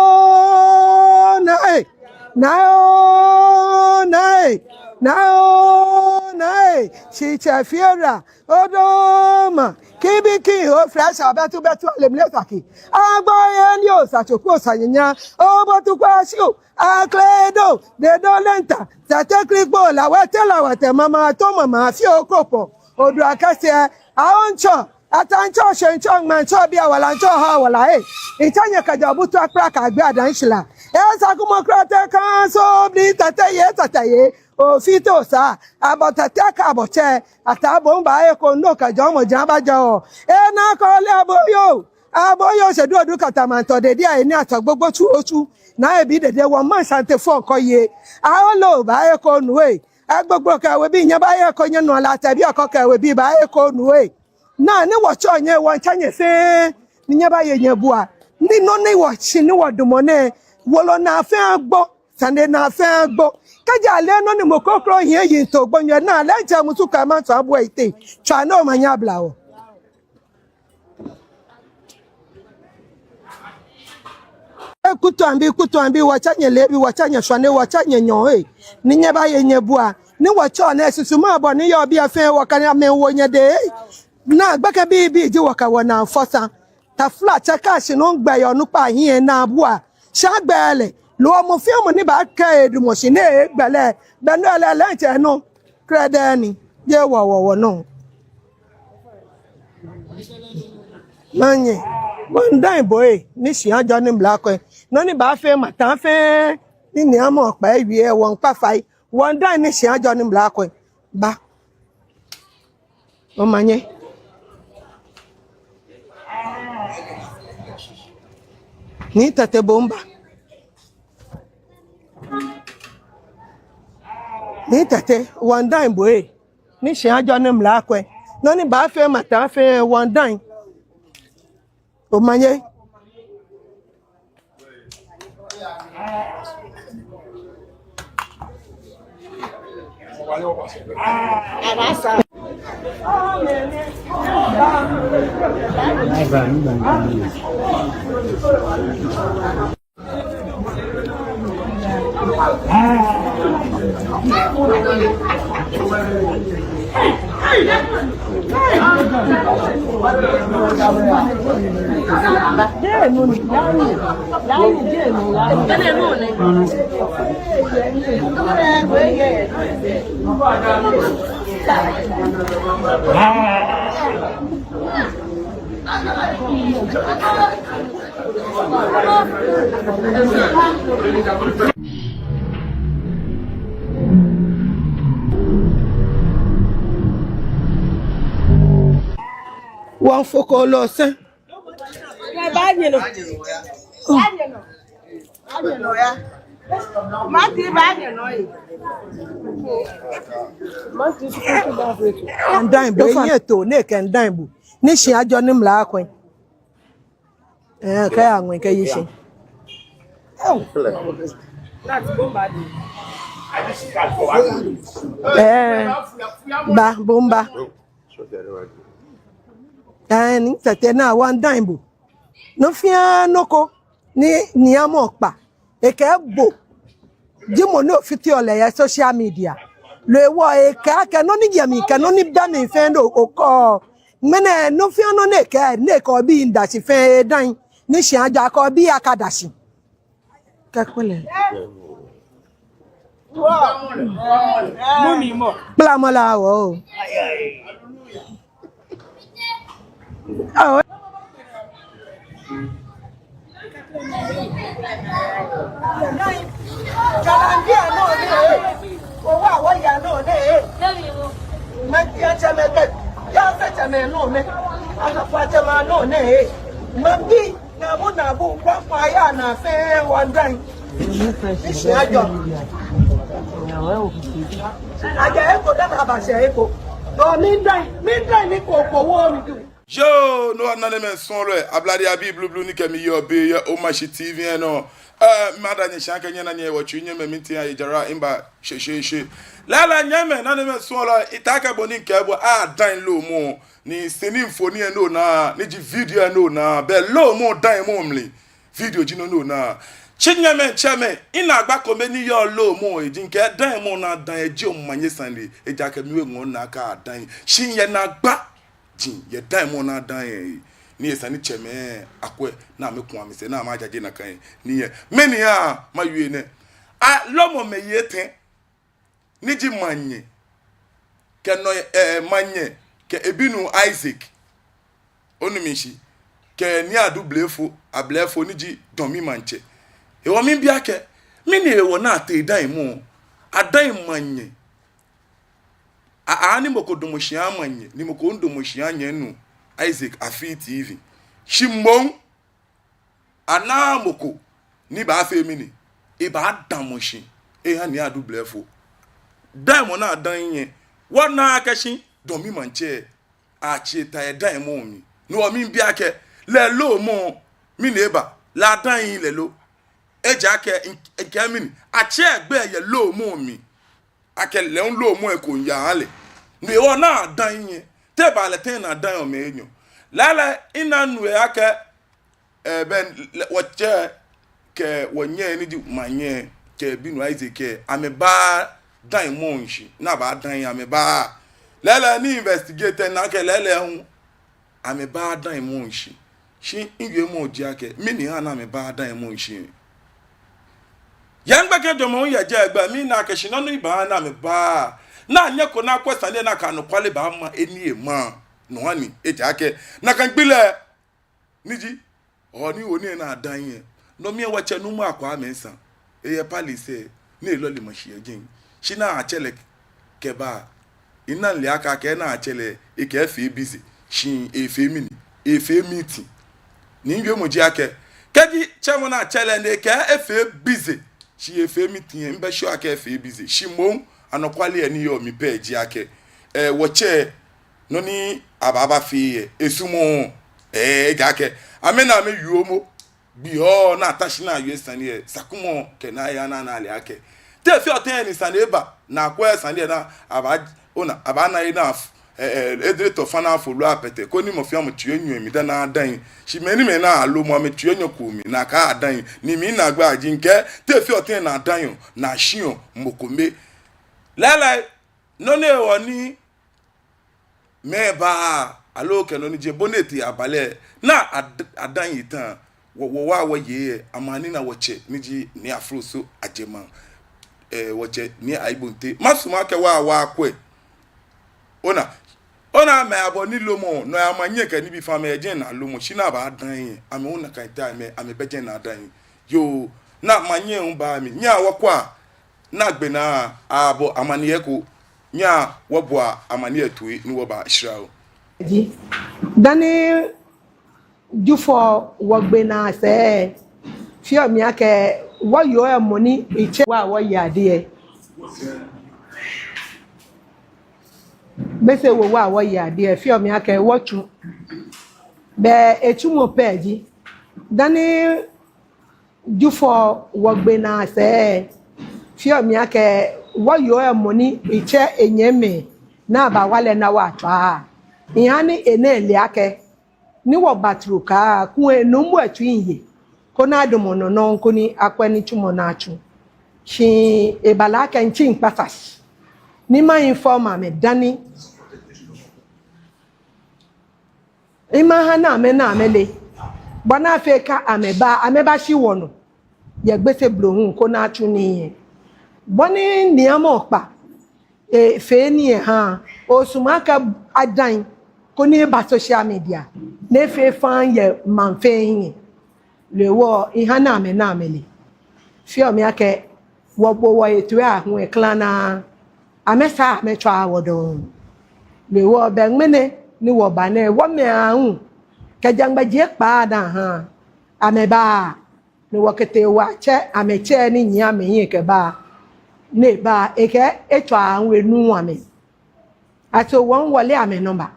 oo, naa e. Naa oo, naa e. Naa oo, naa e. Shi tsɛ fiera. Odoma, kibi ki o fresh abɛtu bɛtu alemle saki. Agbo ye ni osa tsoku osa nyanya. Obotu kwa shiu, akledo, dedo lenta. Tete klikpo, lawete, lawete, mama to mama, fio kropo. Odu akase, aoncho, atancho, shencho, mancho, bia walancho, ha wala e. Ichanye kajabutu akpra kagbe adanshila. Esa kumo krate kanso, bli tete ye, tete ye. Ofite osa, abɔ tete kɛ abɔ tsɛ, Ataa Bom baaya eko nu kɛ jɔɔmɔ jara baajɔɔ wɔ. E Naa Kɔle Aboyo, Aboyo shɛ du odu katamanto dede ayi ni atɔ gbogbo tsu otsu. Naa ebi dede wɔ maŋ Ashanti fɔ ŋkɔ ye. Aolo baaya eko nu e. Agbogbo kɛ ewebii nyɛbaaya eko nyɛnua, Latɛ bi ɔkɔ kɛ ewebii baaya eko nu e. Naa ni wɔtsɛɔ nyɛ, wɔŋtsɛ nyɛ fɛɛ, ni nyɛbaye nyɛbua. Ni nɔ ni wɔshi ni wɔdamɔ nɛɛ, wolo naa fɛɛ agbo, sane naa fɛɛ agbo. Kɛji ale nɔ ni mɔ kroko hiɛ yiŋtoo gbonyo naa, lɛ ŋtsɛ musu kɛ maŋ tsu abua ete. Tswa ni omanye abla wɔ. E Kutuambi, Kutuambi, wɔtsɛ nyɛ leebi, wɔtsɛ nyɛ shwane, wɔtsɛ nyɛ nyɔɔŋ e. Ni nyɛbaye nyɛbua. Ni wɔtsɛɔ nɛɛ susuma bɔ ni yɔɔ biɛ fɛɛ wɔkɛ amɛ wo nyɛ dɛŋ e. Naa gbɛkɛ bibii ji wɔkɛ wɔnaa fɔ sa. Taflatsɛ kɛ shi nɔ gbɛ yɔɔ onukpa hiɛ naa bua. Sha gbɛ lɛ. Loo mɔ fɛɛ mɔ ni baakɛ edamɔ shi ni egbɛ lɛ. Bɛ no lɛ lɛ ŋtsɛ nɔ. Krɛdɛɛ ni. Ye wɔ wɔ wɔ nɔ. Manye. Wɔŋdaŋ bo e. Ni shia jɔ ni mla kwɛ. Nɔ ni baafee maŋ taakɛ fɛɛ. Ni niamɔ kpɛ wie wɔŋkpa fai. Wɔŋdaŋ ni shia jɔ ni mla kwɛ. Ba. Omanye. Nii Tɛtɛ Bom ba. Nii Tɛtɛ, wɔŋdaŋ bo e. Ni shia jɔ ni mla kwɛ. Nɔ ni baafee maŋ taakɛ fɛɛ wɔŋdaŋ. Omanye. Ɔfoko lɔ sɛn. Ndaŋ bo, eyi eto, ni ekɛ ndaŋ bo. Ni shi ajɔ ni mla akwɛ. Ɛɛ, kɛ aŋwɛ kɛ yi shi. Ɛɛ, ba, bo mba. Ɛɛ, ni tete na wa ndaŋ bo. Nɔ fɛɛ nɔ ko ni, ni amɔ kpa. Ekɛ bo. Ji mɔ ni ofiteɔ lɛ yɛ social media. Loo ewɔ ekɛɛ akɛ nɔ ni yɛ mli kɛ nɔ ni bɛ mli fɛɛ no okɔ. Ŋmɛnɛ nɔ fɛɛ nɔ ni ekɛɛ, ni ekɛ obii miida shi fɛɛ edaŋ. Ni shi ajɔ akɛ obii akada shi. Kɛ kwɛlɛ. Kplamɔ la wɔ o. Awo. Maŋbii, naabu naabu, kwakwa ya na fɛɛ wa ndaŋ. Ni shi ajɔ. Ajɔ eko dani aba shi eko. Tɔ mi ndaŋ, mi ndaŋ ni ko ko wo mi du. Yoo, no nanemɛi suɔlɔi, ablade abii blublu ni kɛ mi yɔɔ biɛ yɛ Omashi T V lɛ nɔ. Ɛɛ, mada nyɛ shi akɛ nyɛna nyɛ wɔtsui nyɛmɛ mi ti ayi jara mba shesheshe. Lɛɛlɛŋ nyɛmɛi nanemɛi suɔlɔi, mitaakɛ bɔ ni mikɛɛ bo adaŋ loomɔ. Ni sini mfoniri lɛ ni ona, ni ji video lɛ ni ona, bɛ loomɔ daŋmɔ mli. Video ji nɔ ni ona. Shi nyɛmɛi tsɛmɛi, minaagba kome ni yɔɔ loomɔ, eji mikɛɛ daŋmɔ ni adaŋ lɛ ji omanye sane, ejaakɛ mi hu miŋɔɔ minaa akɛ adaŋ. Shi yɛ naagba ji yɛ daŋmɔ ni adaŋ lɛ, ni esa ni tsɛmɛi akwɛ ni amɛku amɛsɛɛ ni amɛjaje nakai ni yɛ. Mɛni ha mawie nɛ? A, loomɔ mɛi etɛ. Ni ji Manye, kɛ nɔ, ɛɛ, Manye, kɛ ebinuu Isaac, onu mi shishi, kɛ Nii Adu Blɛfo, Ablɛfo ni ji Dome maŋtsɛ. Hewɔ miibi akɛ, mɛni hewɔ ni atee daŋmɔ, adaŋ Manye. A, a, ni mɔ ko damɔ shi aha Manye, ni mɔ ko damɔ shi aha nyɛminuu Isaac Afii T V. Shi moŋ, anaaa mɔ ko ni baafee mɛni, ebaadamɔ shi eha Nii Adu Blɛfo. Daŋmɔ ni adaŋ lɛ, wɔna akɛ shi Dome maŋtsɛ, atsi eta yɛ daŋmɔ mli. No hewɔ miibi akɛ, lɛ loomɔ, mɛni eba, lɛ adaŋ lɛ lo? Ejaakɛ, mikɛɛ mɛni, atsɛ egbɛi yɛ loomɔ mli. Akɛ lɛ hu loomɔ lɛ eko miiya aha lɛ. No hewɔ ni adaŋ lɛ, te eba lɛ tɛŋŋ ni adaŋ lɛ mɛi enyɔ? Lɛɛlɛŋ, mina nuu lɛ akɛ, ɛɛ, bɛ, lɛ, wɔtsɛ kɛ wɔnyɛ ni ji Manye kɛ ebinuu Isaac kɛ, amɛba daŋmɔ lɛ shishi, ni abadaŋ lɛ amɛba. Lɛɛlɛŋ ni investigate lɛ, mina akɛ lɛɛlɛŋ hu amɛba daŋmɔ lɛ shishi. Shi miwiemɔ ji akɛ, mɛni ha ni amɛba daŋmɔ lɛ shishi? Yɛ migbɛkɛ jɔɔmɔ hu yɛ jɛi gbɛ, mina akɛ shi nɔ ni ba ni amɛba, ni anyɛko ni akwɛ sane lɛ ni akɛ anɔkwale baama he ni ema. No hani, ejaakɛ, nakai gbi lɛ, ni ji, ɔɔ, ni wo ni ena adaŋ lɛ, no mli lɛ wɔtsɛ Nuumo Akwaa Mensah, eyɛ palace lɛ, ni elɔle ma shi yɛ jɛi. Shi ni atsɛ lɛ kɛba, minaŋ lɛ akɛ akɛɛ ni atsɛ lɛ, ekɛɛ efee busy, shi efee mɛni, efee meeting. Ni miwiemɔ ji akɛ, kɛji tsɛmɔ ni atsɛ lɛ ni ekɛɛ efee busy, shi efee meeting lɛ, mibɛ sure akɛ efee busy. Shi moŋ, anɔkwale lɛ ni yɔɔ mli pɛ ji akɛ, ɛɛ, wɔtsɛ, nɔ ni abaaba fee lɛ, esumɔɔɔ, ɛɛ, ejaakɛ, amɛna amɛyɔɔmɔ, gbi hɔɔ ni ata shi ni awie sane lɛ, sakumɔ kɛ naa yaa ni ana ale akɛ, te fioo tɛŋŋ ni sane lɛ eba, ni akwɛ sane lɛ ni aba, ona, abaana he ni af-, ɛɛ, ɛɛ, edre tɔ fa ni afo loo apɛtɛ, koni mɔ fɛɛ mɔ tsui enyɔ emli dani adaŋ. Shi mɛi ni amɛnaaa loomɔ amɛtsui enyɔko mli, ni akɛɛ adaŋ, ni minaagba ji mikɛɛ, te fioo tɛŋŋ ni adaŋ lɛ, ni ashiɔ mɔ kome. Lɛɛlɛŋ, nɔ ni hewɔ ni mɛi baaa, aloo kɛ nɔ ni ji bɔ ni etee aba lɛ, ni ad-, adaŋ lɛ eta, wɔ, wɔ, wa, wɔyei lɛ, amɛnina wɔtsɛ, ni ji Nii Afroso Adjemang, ɛɛ, wɔtsɛ Nii Ayi Bonte. Masumɔ akɛ wa, wɔkwɛ. Ona, ona mɛi abɔ ni loomɔ, no amɛnyɛ kɛ nibii fɛɛ amɛyɛ jɛi ni aloomɔ, shi ni abadaŋ lɛ, amɛ hu nakai ta amɛ, amɛbɛ jɛi ni adaŋ lɛ. Yoo, ni Manye hu ba mli, nyɛhaa wɔkwɛa, ni agbɛnɛ abɔ amaniɛ ko, nyɛhaa wɔboa amaniɛ toi ni wɔbashra oo. ji. Dani Jufɔ wɔgbe naa sɛɛ, feɔ mi akɛ wɔyoo lɛ mɔ ni etsɛ wɔ wɔyadi lɛ. Gbese wo wɔ wɔyadi lɛ, feɔ mi akɛ wɔtsu. Bɛ etsumɔ pɛ ji. Dani Jufɔ wɔgbe naa sɛɛ, feɔ mi akɛ wɔyoo lɛ mɔ ni etsɛ enyɛmimɛi ni aba wɔ lɛ naa wɔtswaa. Miha ni enɛ le akɛ, ni wɔba trukaa, kulɛ nuumo lɛ tsui miiye, koni adamɔ nɔ nɔŋŋ koni akwɛ nitsumɔ ni atsu. Shi eba lɛ akɛ mitsi mikpata shi, ni ma-inform amɛ dani mimaha ni amɛ ni amɛle. Bɔ ni afee kɛ amɛba, amɛbashi wɔnɔ yɛ Gbese blohuŋ koni atsu nii lɛ. Bɔ ni Nii Amaa Okpa efee nii lɛ ha, osumɔ akɛ adaa lɛ koni eba social media, ni efee faŋŋ yɛ maŋ fɛɛ hiɛ. No hewɔ miha ni amɛ ni amɛle. Feɔ mi akɛ wɔbo wɔhe toi aahu lɛ klana, amɛsaa amɛtswaa wɔ dɔŋŋ. No hewɔ bɛ ŋmɛnɛ ni wɔba nɛɛ, wɔmɛ aahu kɛjɛ ŋmɛji ekpaa daa ha amɛba. Ni wɔkɛtee wɔtsɛ amɛtsɛ ni nyiɛ amɛhiɛ kɛba. Ni eba, ekɛɛ etswaa aahu enuuu amɛ. Ato wɔŋ wɔle amɛ number.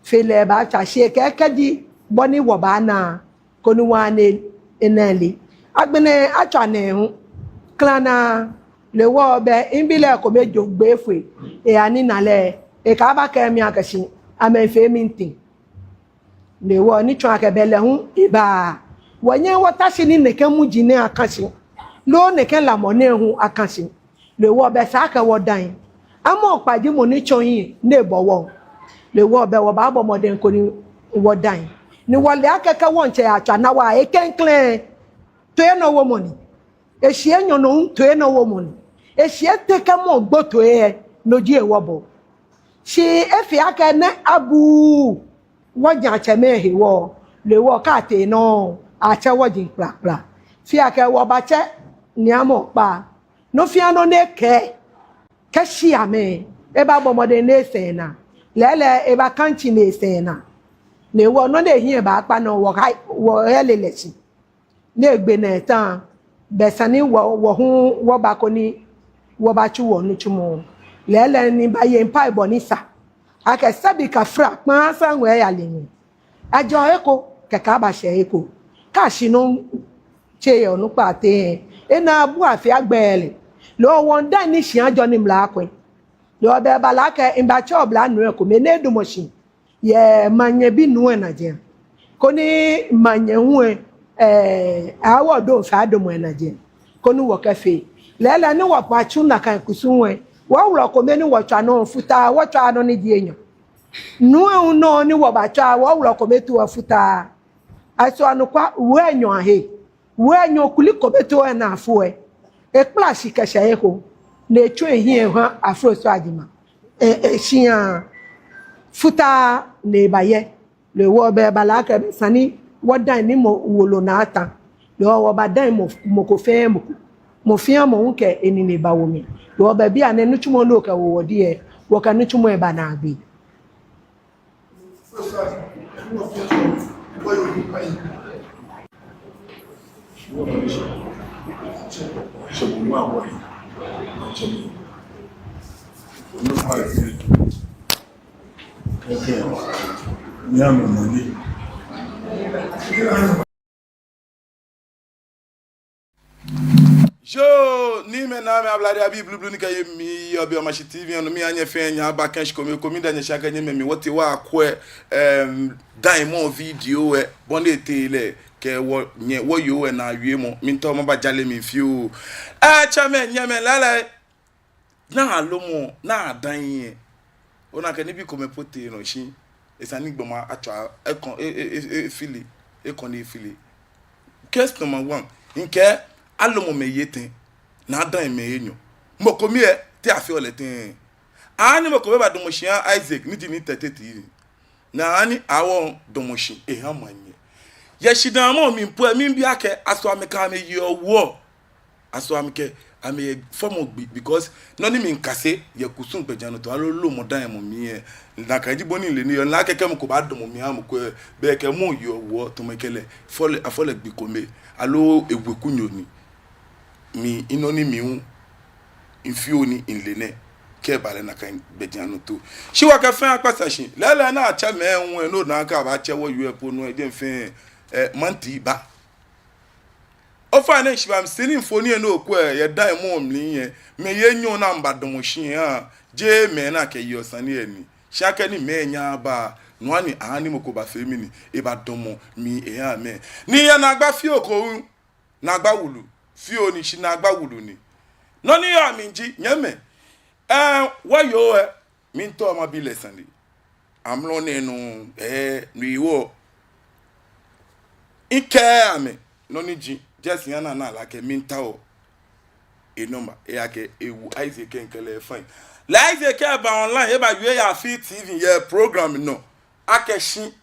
Fɛɛ lɛ baatswa shi ekɛɛ kɛji bɔ ni wɔbaana, koni wɔha ni enɛ le. Agbɛnɛ atswa nɛɛhu klana. No hewɔ bɛ mibi lɛ kome jogbaŋŋ foi. Eya ni ena lɛ, ekɛɛ abakɛɛ mi akɛ shi amɛmiifee meeting. No hewɔ ni tsɔɔ akɛ bɛ lɛ hu eba. Wɔnyɛɛɛ wɔta shi ni nɛkɛ muji nɛɛ aka shi, loo nɛkɛ lamɔ nɛɛ hu aka shi. No hewɔ bɛ esa akɛ wɔdaa lɛ, Amaa Okpa ji mɔ ni tsɔ hiɛ ni ebɔ wɔ. No hewɔ bɛ wɔbaabɔ mɔdɛŋ koni wɔdaa lɛ. Ni wɔle akɛ kɛ wɔŋtsɛ yatswa naa waa lɛ, klɛŋklɛŋ toiŋjɔlɛ womɔ ni. Eshii enyɔ nɔ hu toiŋjɔlɛ womɔ ni. Eshii etɛ kɛ mɔ gbo toi lɛ, no ji ewɔ bɔ. Shi efee akɛ nɛɛ abuuu wɔjaatsɛmɛi hewɔ, no hewɔ kɛ atee nɔ, atsɛ wɔji kplakpla. Fee akɛ wɔbatsɛ Nii Amaa Okpa. Nɔ fɛɛ nɔ ni ekɛɛ, kɛ shi amɛ, ebaabɔ mɔdɛŋ ni esɛɛ naa. Lɛɛlɛŋ ebakantsi ni esɛɛ naa. No hewɔ nɔ ni ehiɛ baakpa nɔ, wɔha, wɔhele lɛ shi. Ni egbe naa eta, bɛ esa ni wɔ, wɔ hu wɔba koni wɔbatsu wɔnitsumɔ. Lɛɛlɛŋ ni baye mpaabɔ ni sa. Akɛ sɛbi kafra kpaa sa ŋwɛi yɛ lɛ nɔ. Ajɔ he ko, kɛkɛ abashɛ he ko. Kɛ shi nɔ tsɛ yɛ onukpa teŋ, ena abu afee agbɛnɛ. Loo wɔŋda ni shi ajɔ ni mla akwɛ. Loo bɛ eba lɛ akɛ mibatsɛ oblanuu ko mɛi ni edamɔ shi yɛ manyɛ binuu lɛ najiaŋ. Koni manyɛ hu lɛ, eh, awɔ dɔŋŋ fɛɛ adamɔ lɛ najiaŋ. Koni wɔkɛfee. Lɛɛlɛŋ ni wɔkpa tsu nakai kusum lɛ. Wɔwulɔ kome ni wɔtswa nɔ futaa, wɔtswa nɔ ni ji enyɔ. Nuu lɛ hu nɔ ni wɔbatswa, wɔwulɔ kome tu lɛ futaa. Aso anɔkwa, wɔ enyɔ ahe. Wɔ enyɔ kuli kome too lɛ naa fo lɛ. Ekpla shi kɛshɛ he ko. Ni etsɔ ehiɛ eha Afroso Ajima. E, e, shia futaa ni ebayɛ. Loo bɛ eba lɛ akɛ bɛ esa ni wɔdaa lɛ ni mɔ wolo naa ata. Loo wɔbadaa lɛ mɔ, mɔ ko fɛɛ mɔ ko. Mɔ fɛɛ mɔ hu kɛ enine bawo mli. Loo bɛ bianɛ nitsumɔ ni okɛwo wɔ diɛ, wɔkɛ nitsumɔ lɛ ba naagbee. Yoo, niimɛi, naamɛi, ablade abii blublu ni kɛ ye mi yɛ Obi Omashi T V lɛ nɔ, miiha nyɛ fɛɛ nyɛba kɛ shi kome kome, miida nyɛ shi akɛ nyɛmɛ mi wɔtee wɔyakwɛ, em, daimɔ video lɛ, bɔ ni etee lɛ, kɛ wɔnyɛ, wɔyoo lɛ naa wiemɔ, miitao maba jale mli fioo. Ee, tsɛmɛi, nyɛmɛi, lɛɛlɛŋ. Naa alomɔ, naa adaŋ lɛ. Ona akɛ nibii komɛi po tee nɔ shi esa ni gbɔmɔ atswa, ekɔŋ, e, e, e, e, efili, ekɔŋ ni efili. Case number one, mikɛɛ alomɔ mɛi etɛ, naa adaŋ mɛi enyɔ. Mɔ ko mli lɛ, te afeɔ lɛ tɛŋŋ? Ani mɔ ko mli badamɔ shi aha Isaac, ni ji ni tete ti. Naa ni awɔ damɔ shi eha manyɛ. Yɛ shidaamɔ mli po lɛ, miibi akɛ, aso amɛkɛ amɛyi owuɔ. Aso amɛkɛ Amɛyɛ fɔmɔ gbi, because nɔ ni miikase yɛ kusum gbɛjianɔtoo aloo loomɔ dani yɛ mɔ mli lɛ, nakai ji bɔ ni mile nii yɔɔ. Mile akɛ kɛ mɔ ko baadamɔ mi aha mɔ ko lɛ, belɛ kɛ mɔ yeɔ wɔ tamɔ akɛ lɛ, fɔ lɛ, afɔ lɛ gbi kome, aloo ewekunyo ni. Mi, nɔ ni mi hu mifeɔ ni mile nɛ, kɛ eba lɛ nakai gbɛjianɔtoo. Shi wɔkɛ fɛɛ akpasa shi. Lɛɛlɛŋ ni atsɛ mɛi hu lɛ, no nakai abaatsɛ wɔyɔɔ lɛ po nɔ lɛ, jeŋ fɛɛ, eh, maŋtii ba. Ofainɛ, shi ba mi sini mfoniri lɛ ni okwɛ yɛ dan lɛ mli lɛ, mɛi enyɔ ni amɛbadamɔ shi lɛ, jeee mɛi ni akɛyeɔ sane lɛ ni. Shi akɛni mɛi enyɔ ba, no hewɔ ni aha ni mɔ ko bafee mɛni, ebadamɔ mi eha amɛ. Ni yɛ naagba fioo ko hu, naagba wulu fioo ni, shi naagba wulu ni. Nɔ ni yɔɔ mli ji, nyɛmimɛi, eh, wɔyoo lɛ, miitao mabi lɛ sane. Amrɔ nɛɛ nɔŋŋ, eh, no hewɔ mikɛɛ amɛ nɔ ni ji, just nyɛna ni ale akɛ miitao enumber, ejaakɛ ewu Isaac kɛ mikɛ lɛ fine. Lɛ Isaac kɛ eba online, ebawie yɛ Afi T V yɛ program nɔ akɛ shi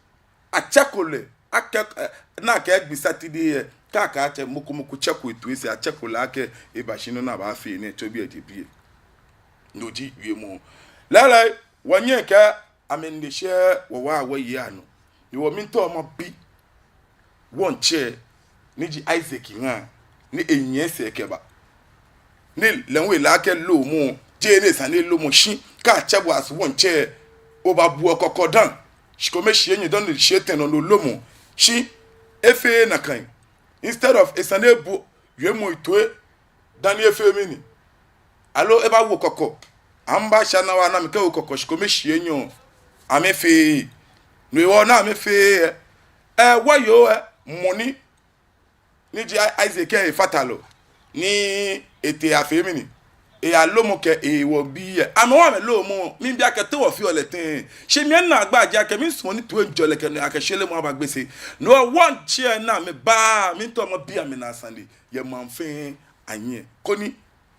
atsɛko lɛ, akɛ, eh, nakai gbi Saturday lɛ, kɛ akɛɛ atsɛ mɔ ko mɔ ko tsɛko etoi sɛɛ, atsɛko lɛ akɛ eba shi nɔ ni abaafee nɛɛ, tso biɛ je biɛ. No ji wiemɔ. Lɛɛlɛŋ, wɔnyɛŋ kɛ amɛnine shɛ wɔwaa wɔyei anɔ. Ni wɔmiitao mabi wɔŋtsɛ ni ji Isaac ŋaa ni enyiɛ esɛɛ kɛba. Ni lɛ hu ele akɛ loomɔ, jeee ni esa ni loomɔ shi, kɛ atsɛ bo as wɔŋtsɛ, obaabu kɔkɔ dani. Shikome shii enyɔ dani shii etɛ nɔ ni oloomɔ. Shi efeee nakai. Instead of esa ni ebu wiemɔ lɛ toi dani efee mɛni, aloo ebawo kɔkɔ. Amɛbashɛ ni wɔna amɛkɛwo kɔkɔ shikome shii enyɔ. Amɛfeee. No hewɔ ni amɛfeee lɛ, eh, wɔyoo lɛ, mɔ ni, ni ji Isaac lɛ, efatalɔ ni etee eyafee mɛni, eyaloomɔ kɛ ewɔbii lɛ. Amɛ hu amɛloomɔ, miibi akɛ te wɔfeɔ lɛ tɛŋŋ. Shi mi naagba ji akɛ miisumɔ ni toiŋjɔlɛ kɛ nɔyaa kɛ shwelemɔ aba Gbese. No hewɔ wɔŋtsɛ ni amɛba, miitao mabi amɛnaa sane yɛ maŋ fɛɛ ahiɛ, koni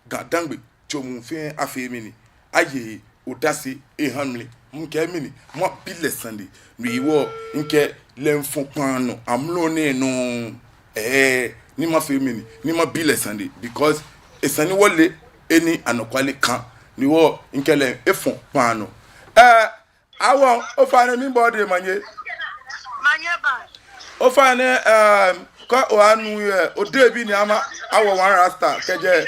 GaDangme tso muu fɛɛ afee mɛni, aye odase aha mli. Mikɛɛ mɛni, mabi lɛ sane. No hewɔ mikɛ lɛ miifɔ kpaa nɔ amrɔ nɛɛ nɔŋŋ, eh, ni mafee mɛni, ni mabi lɛ sane, because esa ni wɔle he ni anɔkwale ka. No hewɔ mikɛ lɛ efɔ kpaa nɔ. Eh, Awo, ofainɛ miibo odɛŋ manye. Manye ba. Ofainɛ, ehm, kɛ oha nu yɛ, odebi ni ama, awo One Rasta kɛjɛ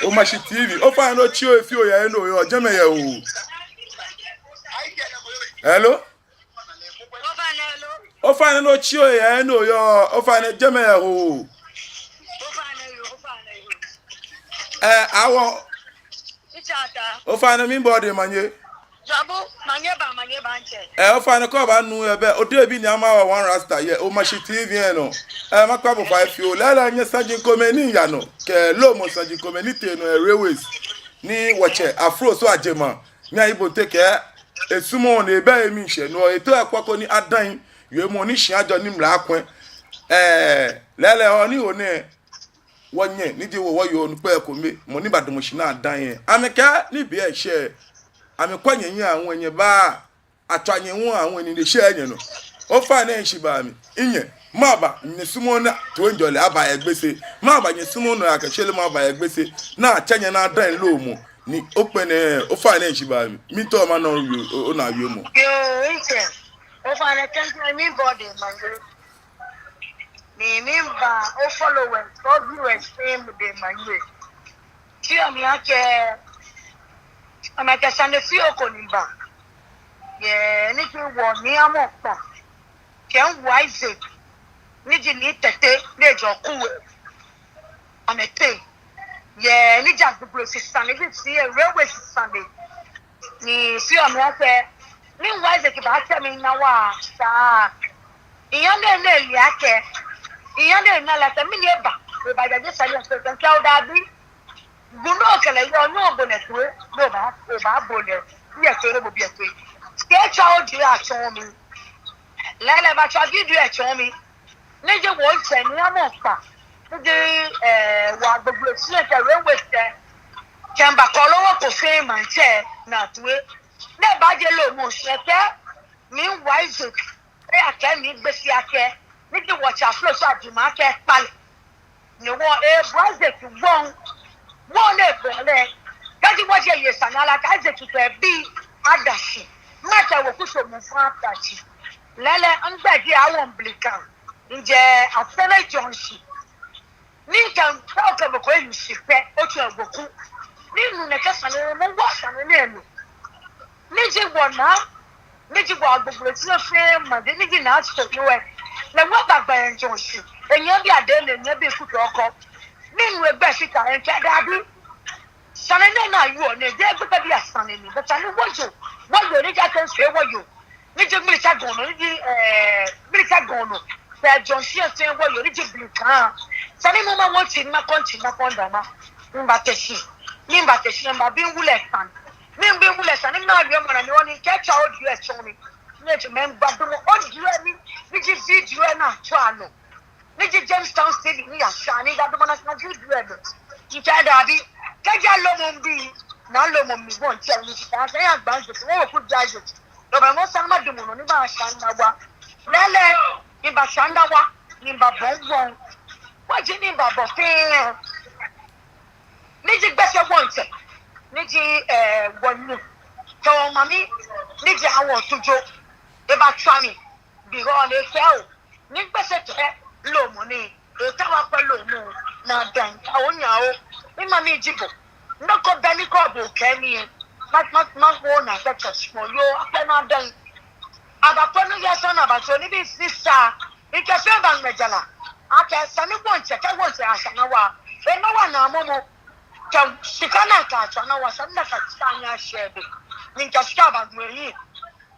Omashi T V. Ofainɛ otsi ohe fioo yɛ he ni oyɔɔ, jɛmɛ yɛ Hoo. Hello? Ofainɛ, hello. Ofainɛ otsi ohe yɛ he ni oyɔɔ, ofainɛ jɛmɛ yɛ Hoo. Ofainɛ yoo, ofainɛ yoo. Eh, awo. Ofainɛ miibo odɛŋ manye. Jabu, manye ba, manye ba ntsɛ. Eh, ofainɛ kɛ oba nu yɛ bɛ, odebi ni ama awo One Rasta yɛ Omashi T V lɛ nɔ. Eh, makpa bo fai fioo. Lɛɛlɛŋ nyɛ saji komɛi ni yaa nɔ, kɛ loomɔ saji komɛi ni tee nɔ yɛ railways, ni wɔtsɛ Afroso Ajema, ni ayi bo te kɛ esumɔɔ ni ebɛ emli shɛ nɔ, eto ekpako ni adaŋ, yɛ mɔ ni shi ajɔ ni mla akwɛ. Eh, lɛɛlɛŋ ɔ ni onɛ wɔnyɛ, ni ji wɔ wɔyoo onukpa kome, mɔ ni badamɔ shi ni adaŋ lɛ. Amɛkɛɛ ni be lɛ shɛ, amɛkwɛ nyɛ nyɛ aŋwɛ nyɛba, atswa nyɛ ŋwɛi aŋwɛ ni eshɛ nyɛnɔ. Ofainɛ miishi ba mi, minyɛ, maba, nyɛsumɔɔ ni toiŋjɔlɛ aba yɛ Gbese. Maba nyɛsumɔɔ nɔyaa kɛ shwelemɔ aba yɛ Gbese. Ni atsɛ nyɛ ni adaŋ loomɔ. Ni okpɛnɛ, ofainɛ miishi ba mi. Miitao mana owie, o, onaa wiemɔ. Yoo, ntsɛ. Ofainɛ klɛŋklɛŋ miibo odɛŋ manye. Ni miiba o followers, o viewers fɛɛ odɛŋ manye. Shi amɛkɛɛ, amɛkɛɛ sane fioo ko ni ba. Yɛ ni ji wɔ ni ama kpa. Kɛ wɔ Isaac. Ni ji ni tete, ni jɔ kuwe. Amɛtee. Yɛ ni ja gbogbo sisane, ni ji railway sisane. Ni fioo amɛkɛɛ, ni wɔ Isaac baatsɛ mi ni awa sa. Minyɛ ni mile akɛ, minyɛ ni mile akɛ, mɛni eba, eba jaje sane lɛ fɛɛ, kɛ odabi. Gbɔmɔ kɛlɛ yɔɔ, ni obo lɛ toi, ni oba, obaabo lɛ. Biɛ toi, ni obo biɛ toi. Kɛ etswa audio atsɔɔ mi. Lɛɛlɛŋ ebatswa video atsɔɔ mi. Ni ji wɔŋtsɛ ni ama kpa. Ni ji, eh, wɔ gbogbo sisane kɛ railway sisane. Kɛ mba kɔlɔ wɔ ko fɛɛ maŋtsɛ ni toi. Ni ebaje loomɔ shɛ kɛ, mi wɔ Isaac. Eyakɛɛ mi Gbese akɛ, ni ji wɔtsɛ Afroso Ajema akɛ kpale. Ni wɔ, eh, ebu Isaac gbɔŋ. Wɔŋ nɛɛ bɔ lɛ, kɛji wɔje yɛ sane lɛ, kɛji tutu ebi adashi, mata wɔ kusho mu fa tashi. Lɛɛlɛŋ, migbɛi ji Awo Mblikan, mijɛ Afenɛ Junction. Ni mikɛ, mikɛ mɔ ko ehi shi pɛ, otsɔ egbɔ ku. Ni minu nɛkɛ sane, mɔ wɔ sane nɛɛ nɔ. Ni ji wɔnaa, ni ji wɔ Agbogbloshie fɛɛ maŋ, ni ji Naa Soyoo lɛ. Ni wɔba gbɛ yɛ Junction. Enyɛ bi ade ni enyɛ bi kutu ɔkɔ. Ni minu egbɛi shi ta, mikɛɛ dabi. Sane nɛɛ naa yɔɔ nɛɛ, jeee gbekɛbii asane ni. Bɛ sane wɔyɔɔ, wɔyɔɔ ni ja kɛ nse wɔyɔɔ. Ni ji Mlitsɛ Gɔŋ nɔ, ni ji, eh, Mlitsɛ Gɔŋ nɔ. Bɛ Junction fɛɛ wɔyɔɔ, ni ji Mblikan. Sane nɛɛ ma wɔŋtsɛ, ni makɔ ntsɛ, makɔ ndama. Mibate shi. Ni mibate shi, mibabi miwu lɛ sane. Ni mibi miwu lɛ sane, ni mawie mɔ naa ni wɔni kɛ tswa audio lɛ tsɔɔ mi. Ni etsɔɔ mi, mibadamɔ audio lɛ mli, ni ji video lɛ ni atswa nɔ. Ni ji Jamestown Stadium ni yasha, ni midamɔ naa sane video lɛ nɔ. Mikɛɛ dabi, kɛji alomɔ mibi, ni alomɔ mi wɔŋtsɛ ni shi ta, sane lɛ agba nje, ni wɔku ja je. Lɔ bɛ mɔ sane madamɔ nɔ, ni masha ndawa. Lɛɛlɛŋ, mibasha ndawa, ni mibabɔ wɔŋ. Wɔji ni mibabɔ fɛɛ. Ni ji Gbese wɔŋtsɛ, ni ji, eh, wɔnuu, kɛ wɔmami, ni ji Awo Tujo, ebatswa mi, bi hɔ ni ekɛɛ oo, ni Gbese kɛ lomɔ ni, etaoɔ akwɛ lomɔ, naa dɛŋ, awo nyɛ oo, mimami ji bo, nɔ ko bɛ ni kɛ bo kɛɛ mi lɛ, ma, ma, ma wo naa kɛ tsɔ shi mɔ yoo, akwɛ naa dɛŋ. Abakwɛ nɔ ni yɔɔ sane ni abatsɔ, ni bi sisa, mikɛ fɛɛ baŋmɛ jara. Akɛ sane wɔŋtsɛ, kɛ wɔŋtsɛ asha naa wa. Ena wa naa momo. Kɛ shika ni akɛtswa naa wa, sane ni akɛtswa naa shɛ be. Ni mikɛ shika baŋmɛ yi.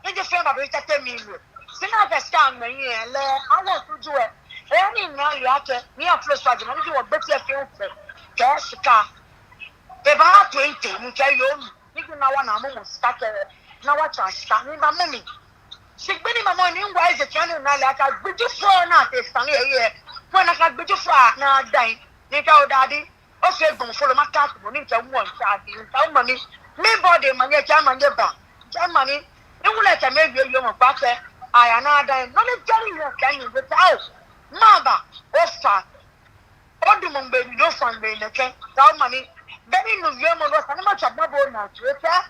Ni ji fɛɛ ba be tɛtɛ mi lɛ. Shi ni akɛ shika ŋmɛ yi lɛ, Awo Tujo lɛ. Eya ni ena lɛ akɛ, ni aflɔ so ajima, ni ji wɔgbeti lɛ fɛɛ fɛɛ. Kɛ shika. Ebaa twenty, mikɛɛ yoo. Ni ji naa wa naa momo shika kɛ, naa wa tswa shika, ni mibamɔ mli. Shi gbi ni mimamɔ ni miwa eje tswa ni ena lɛ akɛ gbijurofoi ni atee sane lɛ yɛ. Kwɛ naa akɛ gbijurofoi ni ada yi. Ni mikɛɛ oo dabi, ofee gbɔmɔ folo makɛɛ atsumɔ ni mikɛ wɔŋtsɛ abi, mikɛɛ oo mami. Mi body mami, ekɛɛ mami eba. Ekɛɛ mami. Miwu lɛ kɛ mi wie wiemɔ kpakpa. Aya ni ada yi. Nɔ ni jɛri yɛ kɛ ni, mikɛɛ oo. Maba, ofa. Odamɔ gbɛ ni ofa gbɛ nɛkɛ, taa omami. Beni minu wiemɔ lɛ, sane ni matswa mabɔ naa tsɔɔ akɛ,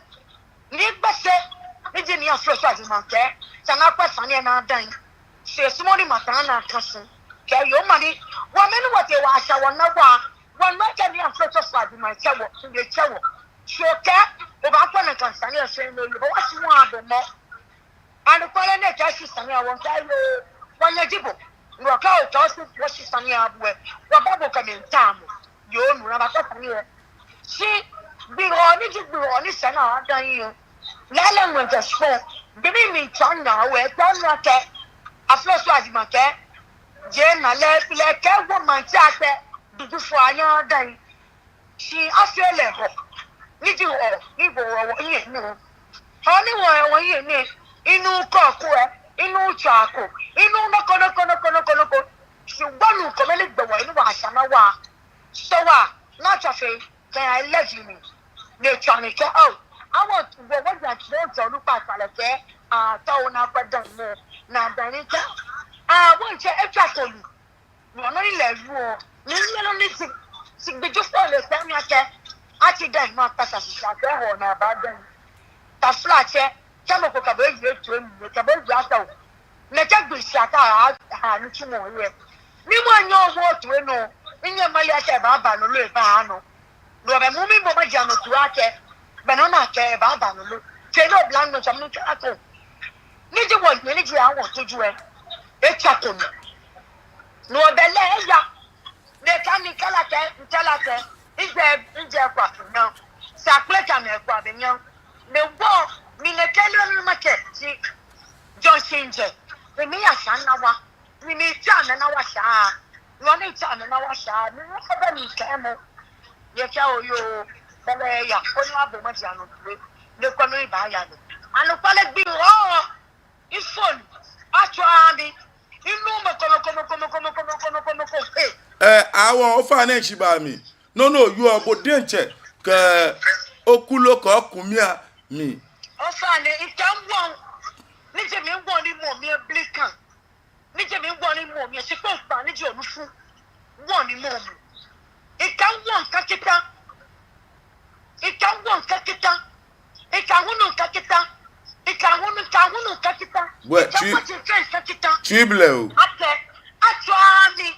ni Gbese, ni ji ni aflɔ so ajima kɛ, sane ni akwɛ sane lɛ naa dɛŋ. Shi esumɔɔ ni mata naa kã shi. Kɛ yoo mami, wɔmɛi ni wɔtee wɔyasha wɔnaa wa, wɔnu akɛ ni aflɔ so ajima tsɛ wɔ, ni tsɛ wɔ. Shi okɛɛ, obaakwɛ nakai sane lɛ shi ni oye, bɔ wɔshi wɔbɔ mɔ. Anɔkwale nɛkɛ shi sane lɛ wɔŋkɛɛ yoo, wɔnyɛ ji bo. Ni wɔkɛɛ okɛɛ oshi, wɔshi sane lɛ abu lɛ. Wɔba bo kɛ mɛi tamɔ. Yoo, nuu ni abakwɛ sane lɛ. Shi, gbi hɔ ni ji gbi hɔ ni sane lɛ ada yi lɛ. Lɛɛlɛŋ ŋwɛi kɛ shikpɔŋ. Gbi ni mitswa naa lɛ, kɛ onu akɛ. Aflɔ so ajima kɛ. Jeee naa lɛ, lɛ kɛ wɔmaŋtsɛ akɛ. Dudu fɔ anya da yi. Shi afee lɛ hɔ, ni ji hɔ, ni wɔyɛ wɔhiɛ nɔ. Hɔ ni wɔyɛ wɔhiɛ nɔ, inu kɔkɔɛ, inu tsako, inu nɔ ko nɔ ko nɔ ko nɔ ko nɔ ko. Shi gbɔnu kome ni gbɛ wɔ, inu wɔsha naa wa. Sɔ wa, naa tsɔ fɛɛ, kɛ ya lɛ ji mi. Ni tsɔ ni kɛ, oo, Awo, wɔ, wɔja tsɔ, tsɔ nu kpa kpa lɛ kɛ, aa, tɔ wo naa kpa dan mɔ, naa dan ni kɛ. Aa, wɔŋtsɛ, etswa konu. Nɔ ni lɛ yɔɔ, ni lɛ nɔ ni ji, shi gbijurofoi lɛ kpɛ mi akɛ, atsi dɛŋ ma kpasa sisa kɛ hɔ naa ba dɛŋ. Taflatsɛ, kɛ mɔ ko kɛ bo ewie tsɔ emi, kɛ bo ewie atao. Mɛi kɛ gbi shi ata ha, ha nitsumɔ yɛ. Ni mɔ nyɔ wo tsɔ enɔ, ni nyɛ mali akɛ baaba nɔ loo ebaaa nɔ. Nɔ bɛ mɔ mli bɔ maja nɔ tsɔɔ akɛ, bɛ nɔ ni akɛɛ baaba nɔ loo. Tsɛ nɔ bla nɔ tsɔ mli tsɔ ako. Ni ji wɔ, ni ji Awo Tujo lɛ. Etswa konu. Nɔ bɛ lɛ eya. Ni kɛ mi kala kɛ, mikala kɛ. Mijɛ, mijɛ kwa nyam. Shi akpele kɛ mi kwa bɛ nyam. Ni wɔ, mi nɛkɛ lɛ ni makɛɛ shi. Jɔn shi mijɛ. Ni miyasha naa wa. Ni mitswa naa wa sha. Nɔ ni mitswa naa wa sha. Ni nɔ ko bɛ ni mikɛɛ mɔ. Yɛ kɛ oyo. Bɛlɛ ya. Koni abɔ maja nɔ tsɔɔ. Ni koni baaya nɔ. Anɔkwale gbi hɔ. Ifon. Atswa mi. Inu mɔ ko mɔ ko mɔ ko. Ee, Awo, ofainɛ shi ba mi. Nɔ ni oyɔɔ bo diɛŋtsɛ kɛ okulo kɛ okumia mi. Ofainɛ, mikɛ wɔŋ. Ni ji mi wɔŋ ni mɔ mi Mblikan. Ni ji mi wɔŋ ni mɔ mi shikpɔŋ kpa, ni ji onufu. Wɔŋ ni mɔ mi. Mikɛ wɔŋ kɛ kita. Ika ŋwo ŋkɛ kita. Ika ŋwo ŋkɛ kita. Ika ŋwo ŋka ŋwo ŋkɛ kita. Bwe, ika twi-, ŋwo ŋkɛ kita. Twi blɛ o. Akɛ, atswa mi.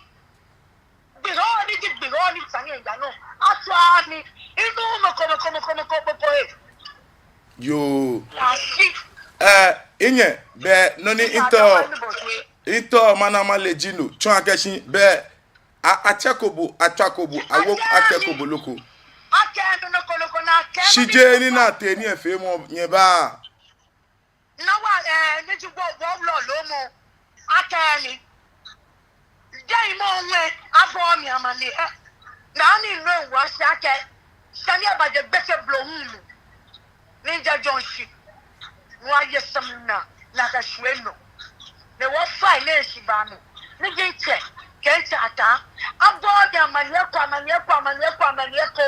Gbi hɔ ni ji gbi hɔ ni sane ya nɔ. Atswa mi. Inu mɔ ko, mɔ ko, mɔ ko, mɔ ko, mɔ ko, eh. Yoo. Asi. Eh, minyɛ, bɛ, nɔ ni ntao, ntao mana male ji no, tsɔɔ akɛ shi, bɛ, a, atsɛko bo, atswako bo, awo, atsɛko bo loko. Akɛ mi noko noko na akɛ. Shi jeee ni na tee ni efee mɔ, nyɛba. Na wa, eh, ni ji wɔ, wɔ wulɔmɔ. Akɛ mi. Jɛmɔ ŋwɛi, abɔ mi amaniɛ. Naa ni nɔ wa shi akɛ. Sane aba jɛ gbɛsɛ blo hu mi. Ni ja jɔn shi. Ni wɔye sɛm naa, naa kɛ shwie nɔ. Ni wɔfa nɛɛ shi ba mi. Ni ji ŋtsɛ, kɛ ŋtsɛ Ataa. Abɔ mi amaniɛ ko, amaniɛ ko, amaniɛ ko, amaniɛ ko.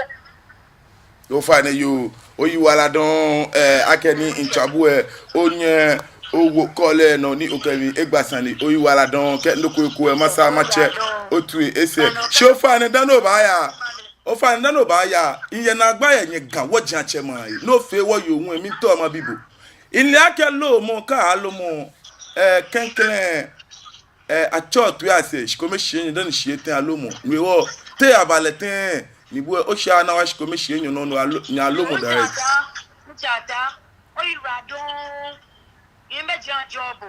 Ofainɛ yoo, oyiwaladɔŋŋ, eh, akɛ ni mitswa bo lɛ, onyɛ owo call lɛ nɔ ni okɛ mi egba sane, oyiwaladɔŋŋ, kɛ nɔ ko eko lɛ, masa matsɛ otoi esɛɛ. Shi ofainɛ dani obaaya, ofainɛ dani obaaya, miyɛ naagba yɛ nyɛ Ga wɔji atsɛmɛi, nɔ fɛɛ wɔyɔɔ ŋwɛi, miitao mabi bo. Mile akɛ lomɔ, kɛ alomɔ, eh, klɛŋklɛŋ, eh, atsɛɔ toi asɛɛ, shikome shii enyɔ dani shii etɛ alomɔ. Ŋwɛi wɔ, te aba lɛ tɛŋŋ, ni bo lɛ, oshɛ ana wa shikome shii enyɔ nɔ, no alo, ni alomɔ direct. Ŋtsɛ Ataa, ŋtsɛ Ataa, oyiwaladɔŋŋ, mibɛ ja jɔɔ bo,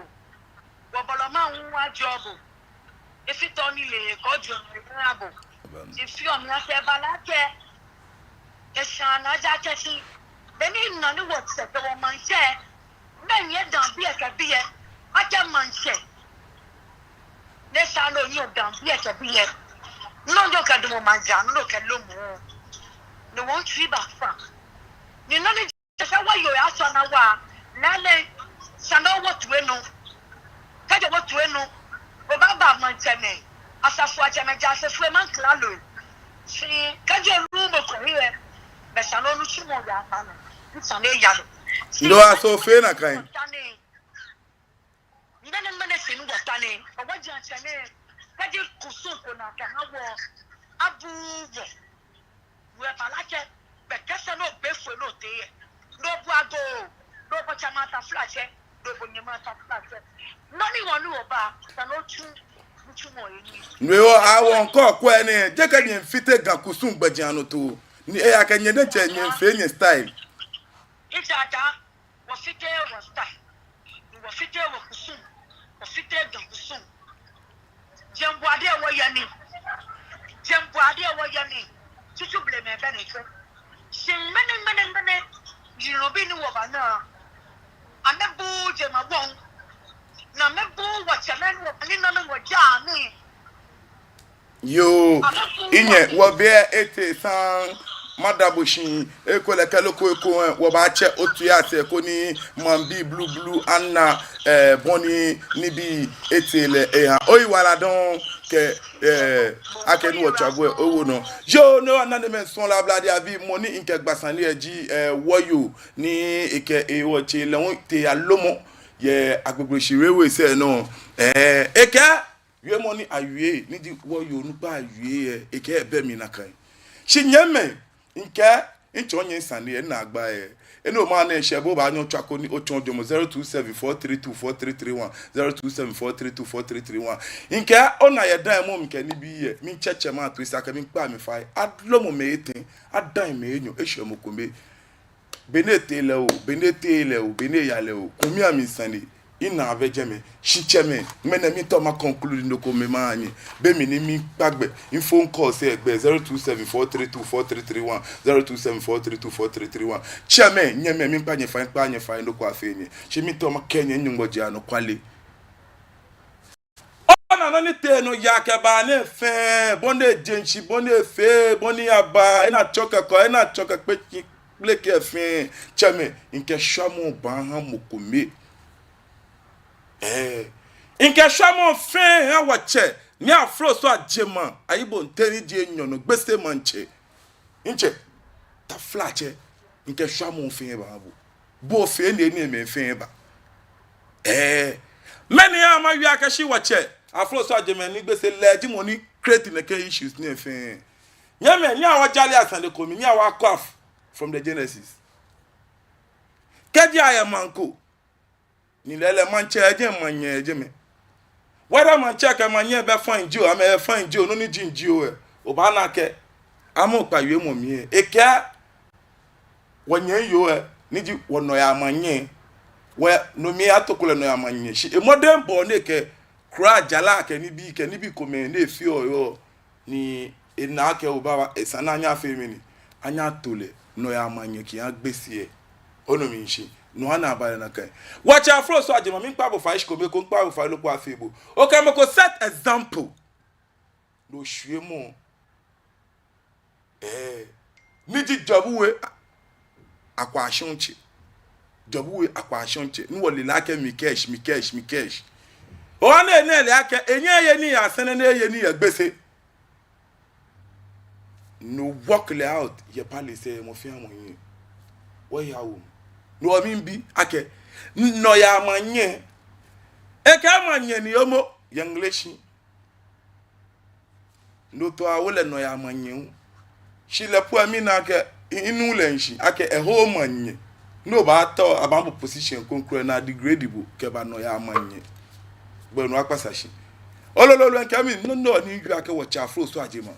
wɔbɔlɔ ma ŋwa jɔɔ bo, efitɔ ni le, kɔjɔ ni ŋra bo. Amen. Shi fioo mi asɛɛ bala kɛ, esha na ja kɛ shi, beni nɔ ni wɔtsɛ kɛ wɔmaŋtsɛ, bɛ nyɛ Gambiɛ kɛ biɛ, akɛ maŋtsɛ. Ni sa loo nyɛ Gambiɛ kɛ biɛ. Nɔ ni okɛ damɔ maŋ ja, nɔ ni okɛ lomɔ. Ni wɔtsui bafa. Ni nɔ ni sɛɛ wɔyɔɔ ya sɔ na wa. Naa lɛ, sane wɔtoi nɔ. Kɛjɛ wɔtoi nɔ. Obaaba maŋtsɛmɛi. Asafoiatsɛmɛi, ja asafoiatsɛmɛi, maŋ klalo. Shi kɛjɛ lomɔ ko hiɛ. Bɛ sane nitsumɔ ya ba nɔ. Sane ya nɔ. Ndo aso fɛɛ nakai. Ŋmɛnɛ ŋmɛnɛ sɛɛ ni wɔta nɛɛ, ɔwɔ ji atsɛ nɛɛ, kɛji kusum ko na kɛha wɔ, abu wɔ. Wɔ bala kɛ, bɛ kɛsɛ nɔ be fue nɔ tee yɛ. Nɔ bu ago, nɔ bu tsɛ ma taflatsɛ, nɔ bu nyɛ ma taflatsɛ. Nɔ ni wɔ ni wɔba, ta nɔ tsu, tsu mɔ yɛ ni. Nwe o, awɔ ŋkɔ kwɛ nɛɛ, jɛkɛ nyɛfite Ga kusum gbɛjianɔtoo. Ni eya kɛ nyɛ diɛŋtsɛ nyɛfee nyɛ style. Ŋtsɛ Ataa. Wɔfite wɔ style. Wɔfite wɔ kusum. Wɔfite Ga kusum. Jeŋ bɔ ni wɔyɔɔ nɛɛ. Jeŋ bɔ ni wɔyɔɔ nɛɛ. Tsutsu blema bɛ nɛkɛ. Shi ŋmɛnɛ, ŋmɛnɛ, ŋmɛnɛ. Yirɔbii ni wɔbana. Amɛbu jɛmɛ wɔŋ. Ni amɛbu wɔtsɛmɛi ni wɔbana ni amɛ wɔja ni. Yoo, minyɛ, wɔbe etee saŋŋ, mada bo shi, ekolɛ kɛ loo ko eko lɛ, wɔbaatsɛ otoi asɛɛ koni maŋbii blublu ana, eh, bɔ ni nibii etee lɛ eha. Oyiwaladɔŋŋ kɛ, eh, akɛ ni wɔtswa bo lɛ owo nɔ. Yoo, no ana ni mɛi sɔŋŋ lɛ Ablade abii mɔ ni mikɛgba sane lɛ ji, eh, wɔyoo ni ekɛ ewɔtsɛ lɛ hu tee alomɔ yɛ Agbogbloshie wewe sɛɛ nɔ. Eh, ekɛ wiemɔ ni awie, ni ji wɔyoo onukpa awie lɛ, ekɛ ebɛ mli nakai. Shi nyɛmɛi, mikɛɛ, mitsɔɔ nyɛ sane lɛ, naagba lɛ. Enɛ omanye shɛ bo baanyɛ otswa koni otsɔɔ jɔɔmɔ zero two seven four three two four three three one, zero two seven four three two four three three one. Mikɛɛ, ona yɛ daimɔ mli kɛ nibii lɛ, mitsɛtsɛ mato esa kɛ mikpa mifai. Alomɔ mɛi etɛ, adaŋ mɛi enyɔ, eshwɛ mɔ kome. Be ni etee lɛ oo, be ni etee lɛ oo, be ni eya lɛ oo, kumi amli sane, ina abɛ jɛmɛ, shi tsɛmɛi, ŋmɛnɛ miitao ma conclude nɔ ko mɛi maha nyɛ, be mli ni miikpa gbɛ, mi phone call sɛɛ gbɛ, zero two seven four three two four three three one, zero two seven four three two four three three one. Tsɛmɛi, nyɛmɛi, miikpa nyɛ fai, miikpa nyɛ fai, nɔ ko afee nyɛ, shi miitao makɛɛ nyɛ Nyɔŋmɔ je anɔkwale. Ona nɔ ni tee nɔ yaa kɛbaa nɛɛ fɛɛ, bɔ ni eje shishi, bɔ ni efee, bɔ ni aba, ena tsɔ kɛkɔ, ena tsɔ kɛkpe shi kpleke fɛɛ, tsɛmɛi, mikɛ shwamɔ baaha mɔ kome. Eh, mikɛ shwamɔ fɛɛ ha wɔtsɛ, Nii Afroso Agyemang, Ayibonte ni ji enyɔ nɔ, Gbese maŋtsɛ. Ntsɛ, taflatsɛ, mikɛ shwamɔ fɛɛ baaha bo. Bo fɛɛ ni enɛɛmɛi fɛɛ ba. Eh, mɛni ha mawie akɛ shi wɔtsɛ, Afroso Agyemang ni Gbese lɛ ji mɔ ni create nɛkɛ issues nɛɛ fɛɛ. Nyɛmɛi, nyɛhaa wɔjale asane ko mli, nyɛhaa wɔkwɛ. from the Genesis. Kɛji ayɛ maŋ ko, ni lɛɛlɛŋ maŋtsɛ yɛ jɛi, manyɛ yɛ jɛmɛ. Whether maŋtsɛ kɛ manyɛ bɛ fine jio, amɛyɛ fine jio, nɔ ni ji jio lɛ, obaana akɛ amɛkpa wiemɔ mli lɛ, ekɛɛ wɔnyɛmi yoo lɛ, ni ji wɔnɔyaa manyɛ, wɔ no mli atoko lɛ nɔyaa manyɛ. Shi emɔdɛŋbɔɔ ni ekɛ kura jara kɛ nibii kɛ nibii komɛi ni efeɔ yɔɔ, ni ena akɛ oba wa, esa ni anyɛ afee mɛni, anyɛ ato lɛ nɔyaa manyɛ kɛya Gbese lɛ. Onu mi shishi? No hewɔ ni aba lɛ nakai. Wɔtsɛ Afroso Ajema, miikpa bo fai shi kome ko, miikpa bo fai loko afee bo. Okɛ mɔ ko set example. No shwie mɔ. Eh, ni ji Job We Akwashɔŋtsɛ. Job We Akwashɔŋtsɛ. Ni wɔle lɛ akɛ Mikesh, Mikesh, Mikesh. Oha ni enɛ le akɛ enyɛ eye nii yɛ Asɛrɛ ni eye nii yɛ Gbese. No work lɛ out yɛ palace lɛ, mɔ fɛɛ mɔ nyiɛ. Wɔyawo. No hewɔ miibi akɛ nɔyaa manyɛ. Ekɛɛ manyɛ ni omo yɛ Ŋleshi. No tɔ awo lɛ nɔyaa manyɛ hu. Shi lɛ po lɛ mina akɛ, i-, inu lɛ shishi akɛ eho manyɛ. No baatɔ, abaabo position kroko ni a degrade bo kɛba nɔyaa manyɛ. Gbɛ no akpasa shi. Olololo, ekɛɛ mi, no, no, ni yɔɔ akɛ wɔtsɛ Afroso Ajema.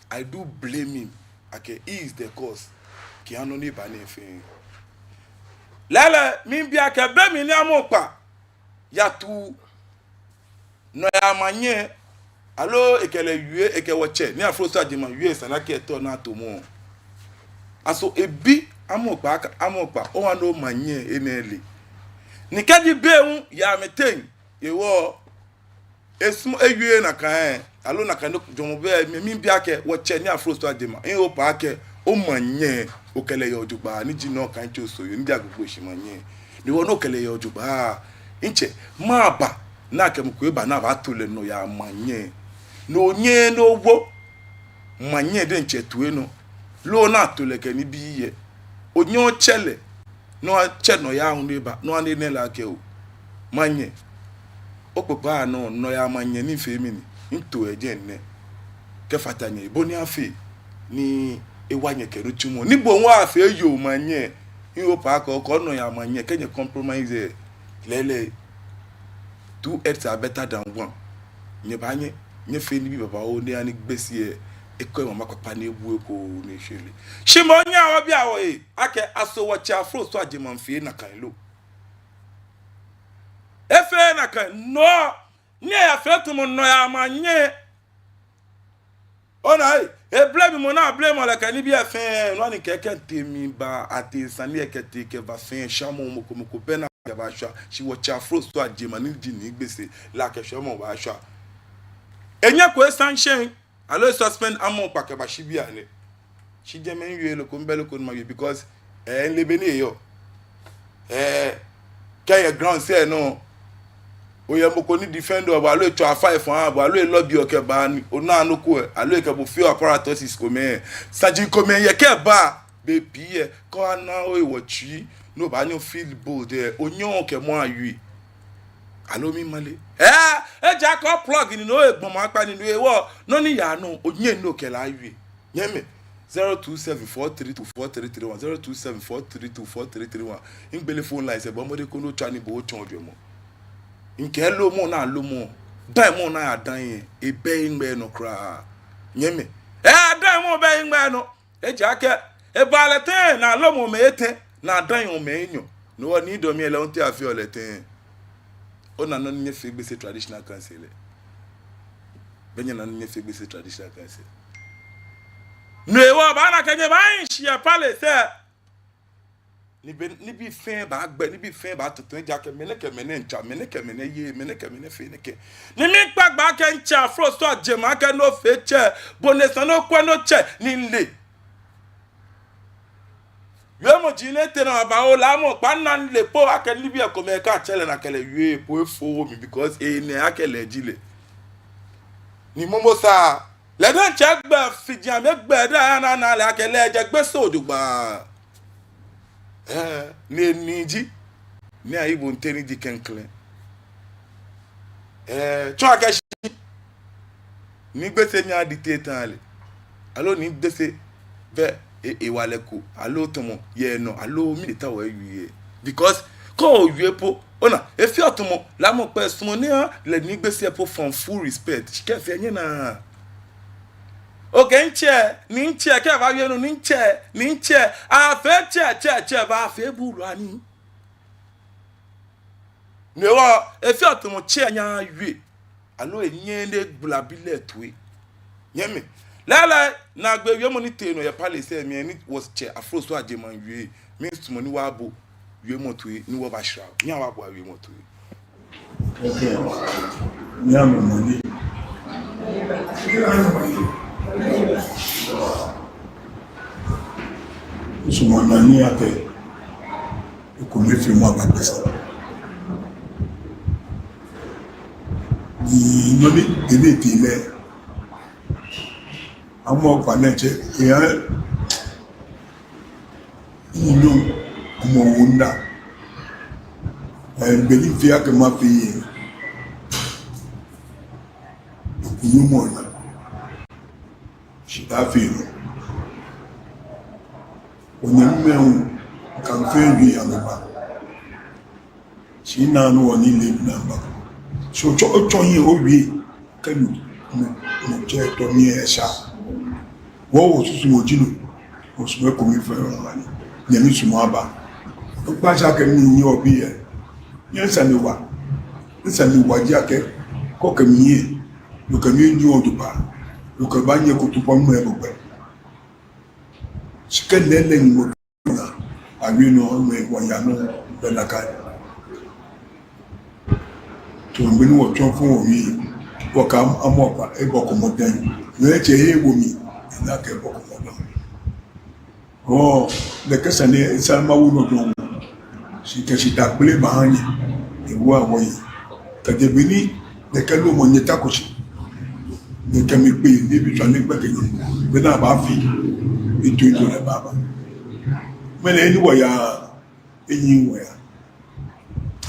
I do blame him. Akɛ he is the cause. Kɛya nɔ ni ba nɛɛ fɛɛ. Lɛɛlɛŋ, miibi akɛ be mli ni amɛkpa yatuu nɔyaa manyɛ, aloo ekɛ lɛ wie, ekɛ wɔtsɛ Nii Afroso Ajema wie, esa ni akɛ etɔ naa to mɔ. Aso ebi amɛkpa, akɛ amɛkpa, oha ni omanye enɛ le. Ni kɛji be hu ya amɛteŋ, ewɔ, esumɔɔ ewie nakai, aloo nakai nɔ jɔɔmɔ bɛ, mi, miibi akɛ wɔtsɛ Nii Afroso Ajema, miihope akɛ omanye, okɛ lɛ yeɔ jogbaŋŋ, ni ji nɔ kan tso so yoo, ni ji Agbogbloshie manye. Ni wɔ nɔ okɛ lɛ yeɔ jogbaŋŋ. Ntsɛ, mɛɛba ni akɛ mɔ ko eba ni abaato lɛ nɔyaa manye? No onyɛ ni owo manye diɛŋtsɛ toi nɔ, loo ni ato lɛ kɛ nibii yɛ. Onyɛ otsɛ lɛ, ni otsɛ nɔyaa hu ni eba, ni oha ni enɛ lɛ akɛ oo, manye. Okpokpaa nɔ, nɔyaa manye ni fee mi ni, mito yɛ jɛi nɛɛ kɛfata nyɛ, bɔ ni afee ni ewa nyɛ kɛ nitsumɔ. Ni bo hu afee yoo manye, mihope akɛ okɔ nɔyaa manye, kɛ nyɛ compromise lɛ, lɛɛlɛŋ, two heads are better than one. Nyɛbaanyɛ nyɛfee nibii babaoo ni aha ni Gbese lɛ, ekɔ emama kpakpa ni ebu eko ni eshɛ lɛ. Shi moŋ nyɛhaa wɔbia wɔhe akɛ aso wɔtsɛ Afroso Ajema fee nakai lo? Efeee nakai. No, ni eyafee tamɔ nɔyaa manye. Ona ei, eblame mɔ ni ablame lɛ kɛ nibii fɛɛ, no hewɔ ni kɛkɛ tee miiba, atee sane lɛ kɛtee kɛba fɛɛ, shwamɔ mɔ ko mɔ ko bɛ ni akɛbaashwa, shi wɔtsɛ Afroso Ajema ni ji Nii Gbese lɛ akɛ shwamɔ baashwa. Enyɛko esanction, aloo esuspend amɛkpa kɛbashi bianɛ. Shi jɛmɛ miwieee loko, mibɛ loko ni mawie because, eh, mile bɔ ni eyɔɔ. Eh, kɛ eyɛ ground sɛɛ nɔ, oyɛ mɔ ko ni defend bo, aloo etswa five fɔŋ aha bo, aloo elobby bo kɛba ni ona nɔ ko, aloo ekɛ bo feɔ apparatuses komɛi, saji komɛi yɛ kɛba, bei pii lɛ, kɛ ona ohe wɔ tsui, ni obaanyɛ o feel bold lɛ, onyɛŋ okɛ mɔ awie. Aloo mimale. Eh, ejaakɛ o plug ni no egbɔmɔ akpa ni no ewɔ, nɔ ni yaa nɔ, onyɛŋ ni okɛ lɛ awie. Nyɛmimɛi, zero two seven four three two four three three one, zero two seven four three two four three three one. Miigbele phone lines lɛ, bɔ mɔdɛŋ koni otswa ni bo otsɔɔ ojwɛŋmɔ. Mikɛɛ lomɔ ni alomɔ, daimɔ ni ayadaa lɛ, ebɛ miŋmɛɛ nɔ kwraa. Nyɛmimɛi, eh, daimɔ bɛ miŋmɛɛ nɔ. Ejaakɛ eba lɛ tɛŋŋ ni alomɔ mɛi etɛ, ni adaaa mɛi enyɔ. No hewɔ ni dɔmi lɛ, onte afeɔ lɛ tɛŋŋ? Ona nɔ ni nyɛfee Gbese Traditional Council lɛ. Bɛ nyɛna nɔ ni nyɛfee Gbese Traditional Council. No hewɔ obaana akɛ nyɛbaahi shi yɛ palace lɛ. Ni be, nibii fɛɛ baagbɛ, nibii fɛɛ baatɔtɔ, ejaakɛ mɛnɛ kɛ mɛnɛ miitsa, mɛnɛ kɛ mɛnɛ yeee, mɛnɛ kɛ mɛnɛ fee nɛkɛ. Ni miikpa gbɛ akɛ mitsɛ Afroso Ajema akɛ no fee tsɛ, bɔ ni esa ni okwɛ nɔ tsɛ, ni mile. Wiemɔ ji ni etee naa babaoo lɛ, amɛkpa naa mile po akɛ nibii komɛi kɛ atsɛ lɛ ni akɛ lɛ wie po efooo mi because enɛ akɛ lɛ ji lɛ. Ni momo sa, lɛ diɛŋtsɛ egbɛ fiji amɛ egbɛ daa ya ni ana lɛ akɛ lɛ jɛ Gbese jogbaŋŋ. Eh, ni eniji. Ni ayi bo nte ni ji klɛŋklɛŋ. Eh, tsɔɔ akɛ shi Nii Gbese nyɛ adictate lɛ. Aloo Nii Gbese bɛ e, hewalɛ ko, aloo tamɔ yɛ enɔ, aloo mɛni taoɔ ewie. Because kɛ owie po, ona, efeɔ tamɔ lamɔ kpɛ sumɔɔ ni aha lɛ ni Gbese po from full respect. Shi kɛ efee nyɛna. Okɛɛ ntsɛ, ni ntsɛ, kɛ baawie nɔ ni ntsɛ, ni ntsɛ, afee tsɛ, tsɛ, tsɛ, baafee buulu ani. No hewɔ, efeɔ tamɔ tsɛ nyɛɛɛ awie. Aloo enyɛɛɛ ni egbala bi lɛ toi. Nyɛmi. Lɛɛlɛŋ, naagbee wiemɔ ni tee nɔ yɛ palace lɛ mli ni wɔtsɛ Afroso Agyemang wie. Miisumɔ ni wɔbo wiemɔ toi, ni wɔbashra. Nyɛhaa wɔbo wiemɔ toi. Okay. Nyɛmi mɔ ni. Misumɔɔ ni akɛ ekomefeemɔ aba Gbese. Ni nɔ ni, ede ti lɛ. Amɔ kpa nɛɛ tsɛ, eya, inu, amɔ wunda. Ɛɛ, beni fia kɛ ma fi ye. Inu mɔ na. Shi daa fee nɔ. Onyɛmimɛi hu, kɛ amɛfee wie amɛba. Shi naa nɔ wɔ ni le bi naa ba. Shi otsɔ, otsɔ hiɛ owie. Kɛ nu, nu, nu tsɛ tɔ ni esha. Wɔ wɔ susu wɔ ji nu. Wɔ sumɔɔ ekomefeemɔ ni. Nyɛmi sumɔɔ aba. Okpa sha kɛ mi ni obi yɛ. Nyɛ sane wa. Sane wa ji akɛ. Kɔ kɛ mi yɛ. Lukɛ mi ni odu ba. Lukɛ ba nyɛ kutu pɔ mɛ bɔ gbɛ. Shi kɛ lɛɛlɛŋ mɔ na, awie nɔ, mɛi wɔya nɔ, bɛ nakai. Tamɔ bɔ ni wɔtsɔ fɔ wɔwie, wɔkɛɛ amɔ kpa, ebɔ kɔmɔ dɛŋ. Nɔ etsɛ he wo mi, ena akɛ ebɔ kɔmɔ dɛŋ. Oo, nɛkɛ sane, sane ma wo nɔ dɔŋŋ. Shi kɛ shidaa kpele baha nyɛ, ewo awɔ yi. Kɛjɛ beni, nɛkɛ lomɔ nyɛtako shi. Nɛkɛ mikpee, ni bi tswa ni gbɛkɛ nyɛ. Beni abaafi, ito ito lɛ baaba. Mɛni ni wɔya, enyiɛ wɔya.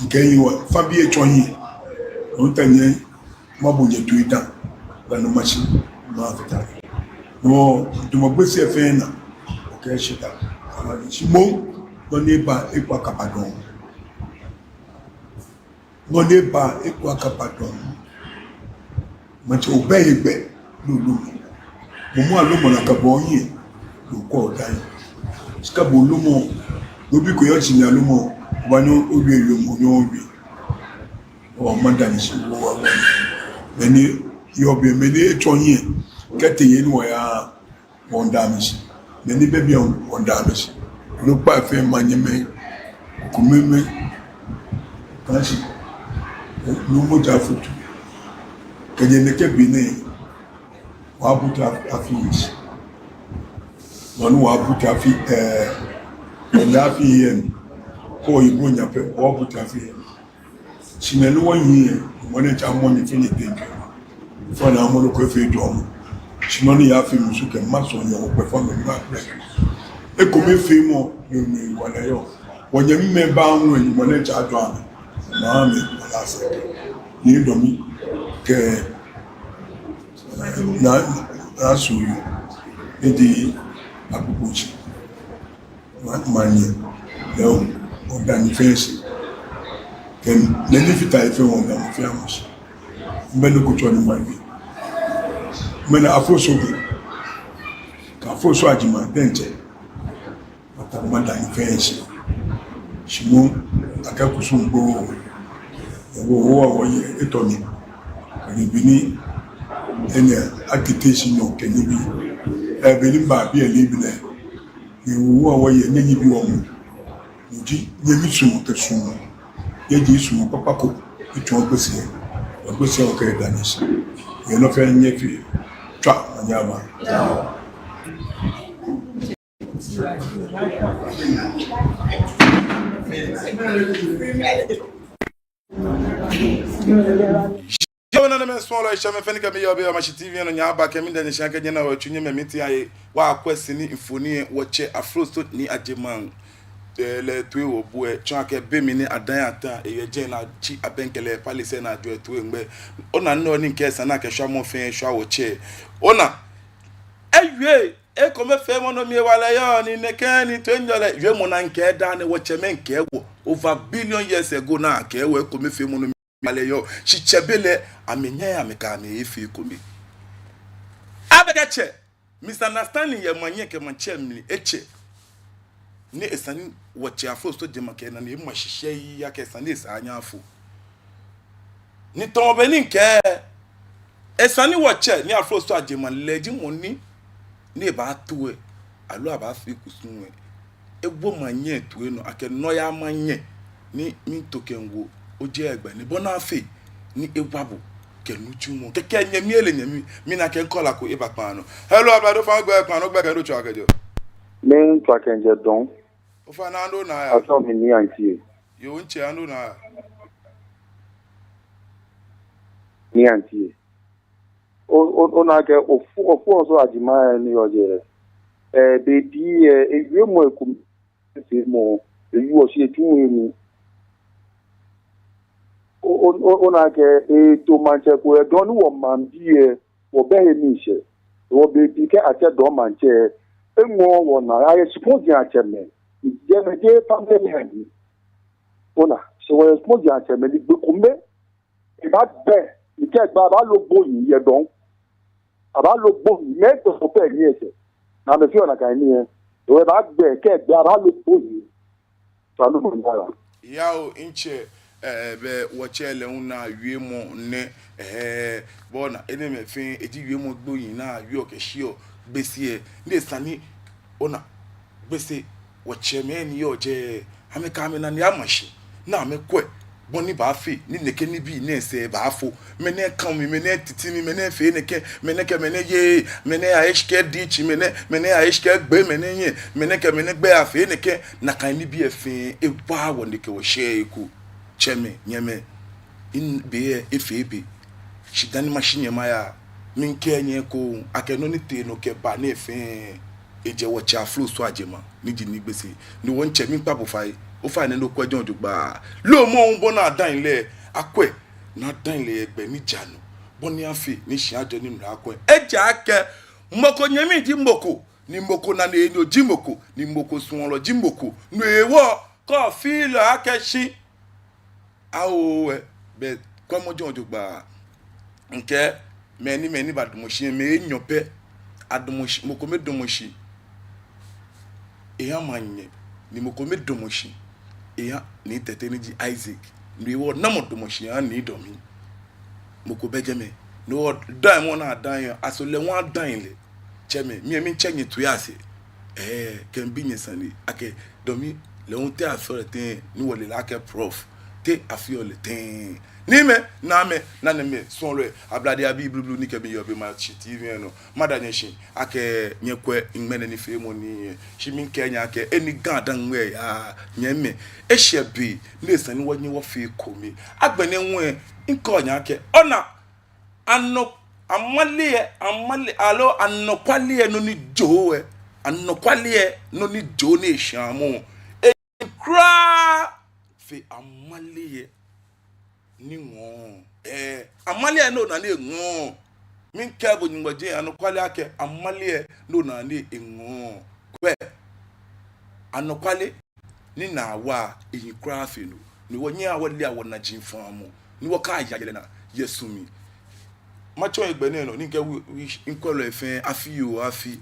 Ŋkɛɛ enyiɛ wɔ, fa bi etsɔ hiɛ. Ota nyɛ, mabo nyɛ toi dã. Banu mashi, mafata. No, tamɔ Gbese fɛɛ na. Okɛɛ shidaa. Shi moŋ, nɔ ni ba, ekwa kapa dɔŋŋ. Nɔ ni ba, ekwa kapa dɔŋŋ. Matsɛ obɛ egbɛ, lolo. Mɔ mɔ alomɔ nakai bɔ hiɛ, loko dai. Shi kɛ bo lomɔ, no bi ko yɔ shi ni alomɔ, obaanyɛ owie yɛ mɔ nyɔ owie. Oo, mada nyɛ shi, oo, oo, oo. Mɛni, yɔ bi, mɛni, etsɔ hiɛ, kɛtee yɛ ni wɔya, wɔnda amɛ shi. Mɛni bɛ biɛ wɔnda amɛ shi. Onukpa fɛɛ manyɛmɛi. Kumɛmɛi. Kanshi. Numo ja futu. Kɛjɛ nɛkɛ be nɛɛ. Wɔbutu afi, afi yi shi. Wɔnu wɔbutu afi, ɛɛ, wɔnda afi yɛ. Kɔ yi bo nya pɛ, wɔbutu afi yɛ. Shi mɛni wɔnyiɛ, mɔ ni tsa mɔ ni fee ni tɛŋkɛ. Fɔ na mɔ ni ko fee jɔɔmɔ. Shi nɔ ni ya fee musu kɛ ma sɔ nyɛ okpɛ fɔ mɛ ma kpɛ. Ekomefeemɔ, ni, ni, wala yɔ. Wɔnyɛmimɛi baaŋɔ, ni mɔ ni tsa jɔɔ amɛ. Maa mi, wala sɛ. Ni dɔmi, kɛ, na, na su yi. Ni di, akpukpotsi. Ma, manyɛ, lɛ oo, wɔnda nyɛ fɛɛ shi. Kɛ, nɛni fata he fɛɛ wɔnda nyɛ fɛɛ amɔ shi. Mɛni ko tsɔ ni manyɛ. Mɛni Afroso bi. Kɛ Afroso Agyemang diɛŋtsɛ. Mata mada nyɛ fɛɛ shi. Shi moŋ, akɛ kusum gbɔ. Ewo, wo, wo, yɛ, etɔ mi. Kɛ ni bi ni, enɛ, akite shi nyɔ kɛ ni bi. Ɛɛ, be ni ba bi ɛ ni bi lɛ. Ni wɔwo wɔyɛ nɛɛ nyiɛ bi wɔmɔ. Ni ji nyɛmi suɔmɔ kɛ suɔmɔ. Nyɛji suɔmɔ kpakpa ko. Etsɔ Gbese. Gbese okɛ dani shi. Yɛ nɔ fɛɛ nyɛfee. Tswa, anyama. Yoo, nanemɛi suɔlɔi, ŋshɔmɛi fɛɛ ni kɛ mi yɔɔ biɛ yɛ Mashi T V nɔ, nyɛba kɛ mi dani shi akɛ nyɛna wɔ tsu nyɛmɛ mi ti aye. Wɔkwɛ sini mfoniri lɛ, wɔtsɛ Afroso Nii Agyemang. Ɛɛ, lɛ toi wɔbu lɛ, tsɔɔ akɛ be mli ni adaa lɛ ata, eyɛ jɛmɛ ni atsi abɛŋkɛ lɛ, palace ni ajɔɔ lɛ toi ŋgbɛ. Ona nɔ ni ŋkɛɛ esa ni akɛ shwamɔ fɛɛ shwa wɔtsɛ. Ona. Ewie. Ekomefeemɔ nɔ mli hewalɛ yɔɔ ni nɛkɛ ni toiŋjɔlɛ wiemɔ naa ŋkɛɛ daa nɛɛ wɔtsɛmɛi ŋkɛɛ wɔ over billion years ago naa akɛ wɔ ekomefeemɔ nɔ mli hewalɛ yɔɔ. Shi tsɛbelɛ lɛ amɛnyɛɛɛ amɛkɛ amɛhe afee ekome. Abɛkɛ tsɛ, misunderstanding yɛ maŋnyɛ kɛ maŋtsɛ mli etsɛ. Ni esa ni wɔtsɛ Afro Soja Maŋ kɛ nane ema shishi yɛ akɛ esa ni esaa anyɛ afo. Ni tamɔ bɔ ni ŋkɛɛ, esa ni wɔtsɛ Nii Afro Soja Maŋ lɛ ji mɔ ni, ni ebaato lɛ, aloo abaafee kusum lɛ, ewo maŋnyɛ toi nɔ akɛ nɔyaa maŋnyɛ ni miito kɛmiiwo ojɛ gbɛ ni bɔ ni afee ni ewa bo kɛ nitsumɔ. Kɛkɛ nyɛmi ele nyɛmi, mina akɛ caller ko eba kpaa nɔ. Hello, ablade, ofainɛ ogbɛi kpaa nɔ, ogbɛi kɛ he ni otswaa kɛjɛɔ. Miitswa kɛjɛ Dɔŋ. Ofainɛ, ando naa ya. Atsɛɔ mi Nii Antie. Yoo, ntsɛ, ando naa ya. Nii Antie. O, o, ona akɛ Ofu, Ofu Oso Ajima lɛ ni yɔɔ jɛi lɛ. Ee, bei pii lɛ, ewiemɔ ekomefeemɔ, ewieɔ shi etsuɔ emli. O, o, o, ona akɛ, eto maŋtsɛ ko yɛ Dɔŋ ni wɔmaŋbii lɛ, wɔbɛ he miishɛɛ. Hewɔ bei pii kɛ atsɛ Dɔŋ maŋtsɛ, eŋɔɔ wɔnaa, ayɛ shikpɔŋ diɛŋtsɛ atsɛmɛi. Jɛmɛ jeee family line. Ona, shi wɔyɛ shikpɔŋ diɛŋtsɛ atsɛmɛi ni gbi kome ebaagbɛ, ni kɛ egbe abaalo gbohii yɛ Dɔŋ. Abaalo gbohii, mɛi kpɛko pɛ ni etsɛ. Ni amɛfeɔ nakai nii lɛ. Hewɔ ebaagbɛ, kɛ egbe abaalo gbohii. Tanu mɔ nara. Yao, ntsɛ, eh, bɛ wɔtsɛ lɛ hu naa wiemɔ nɛ, eh, bɔ ni enɛɛmɛi fɛɛ, eji wiemɔ gbohii ni awieɔ kɛshiɔ Gbese lɛ, ni esa ni, ona, Gbese, wɔtsɛmɛi ni yɔɔ jɛi, amɛkɛ amɛnane ama shi, ni amɛkwɛ bɔ ni baafee ni nɛkɛ nibii nɛɛ sɛɛ baafo. Mɛnɛ kã mi, mɛnɛ titi mi, mɛnɛ fee nɛkɛ, mɛnɛ kɛ mɛnɛ ye, mɛnɛ ya eshikɛ diitsi, mɛnɛ, mɛnɛ ya eshikɛ gbe, mɛnɛ nyɛ, mɛnɛ kɛ mɛnɛ gbɛ ya fee nɛkɛ, nakai nibii lɛ fɛɛ, ewa wɔ nɛkɛ wɔshɛ eko. Tsɛmɛi, nyɛmɛi, in be lɛ efee be. Shi dani mashi nyɛ maya, miikɛɛ nyɛ ekoŋŋ akɛ nɔ ni tee nɔ kɛba nɛɛ fɛɛ, ejɛ wɔtsɛ Afro Soja Maŋ ni ji Nii Gbese. Ni wɔŋtsɛ, miikpa bo fai, ofainɛ ni okwɛ jɛmɛ jogbaŋŋ. Loo mɔ hu bɔ ni adaŋ lɛ, akwɛ ni adaŋ lɛ yɛ gbɛ ni ja nɔ, bɔ ni afee ni shia ajɔ ni mla akwɛ. Ejaakɛ mɔ ko nyɛmi ji mɔ ko, ni mɔ ko nane enyɔ ji mɔ ko, ni mɔ ko suɔlɔ ji mɔ ko. No hewɔ kɔ feel akɛ shi awo wɛ, bɛ kwɛmɔ jɛmɛ jogbaŋŋ. Ŋkɛɛ, mɛi ni, mɛi ni badamɔ shi, mɛi enyɔ pɛ adamɔ shi, mɔ kome damɔ shi eha maŋnyɛ, ni mɔ kome damɔ shi eha Nii Tɛte ni ji Isaac. No hewɔ namɔ damɔ shi eha Nii Dɔmi? Mɔ ko bɛ jɛmɛ. No hewɔ daimɔ ni adaŋ lɛ, aso lɛ hu adaŋ lɛ? Tsɛmɛi, mi lɛ miitsɛ nyɛ toi asɛɛ. Ee, kɛ mibi nyɛ sane akɛ Dɔmi lɛ hu te afeɔ lɛ tɛŋŋ ni wɔle lɛ akɛ prof? Te afeɔ lɛ tɛŋŋ? Niimɛi, Naamɛi, Nanemɛi, suɔlɔi, ablade abii blublu ni kɛ mi yɔɔ biɛ Mashi T V lɛ nɔ, mada nyɛ shi akɛ nyɛkwɛ ŋmɛnɛ nifeemɔ nɛɛ. Shi miikɛɛ nyɛ akɛ eni Ga-Dangme yaa, nyɛmɛi, eshɛ be ni esa ni wɔnyɛ wɔfee ekome. Agbɛnɛ hu lɛ, miikɛɛ nyɛ akɛ, ona, anɔ, amale lɛ, amale, aloo anɔkwale lɛ nɔ ni jɔɔ lɛ, anɔkwale lɛ nɔ ni jɔɔ ni eshamɔ, eji kwraa fe amale lɛ ni ŋɔɔ. Ee, amale lɛ nɔ ni eŋɔɔ. Miikɛɛ bo Nyɔŋmɔ jeŋ anɔkwale akɛ amale lɛ nɔ ni eŋɔɔ. Kwɛ, anɔkwale ni naa wa ehi kwraa fe no. Ni wɔnyɛɛɛ wɔlea wɔnaji faamɔ, ni wɔkaya yɛ lɛ naa yɛ su mli. Matsɔ hegbɛ nɛɛ nɔ ni ŋkɛ wi, wi, mikwɛlɔi fɛɛ afi oo afi.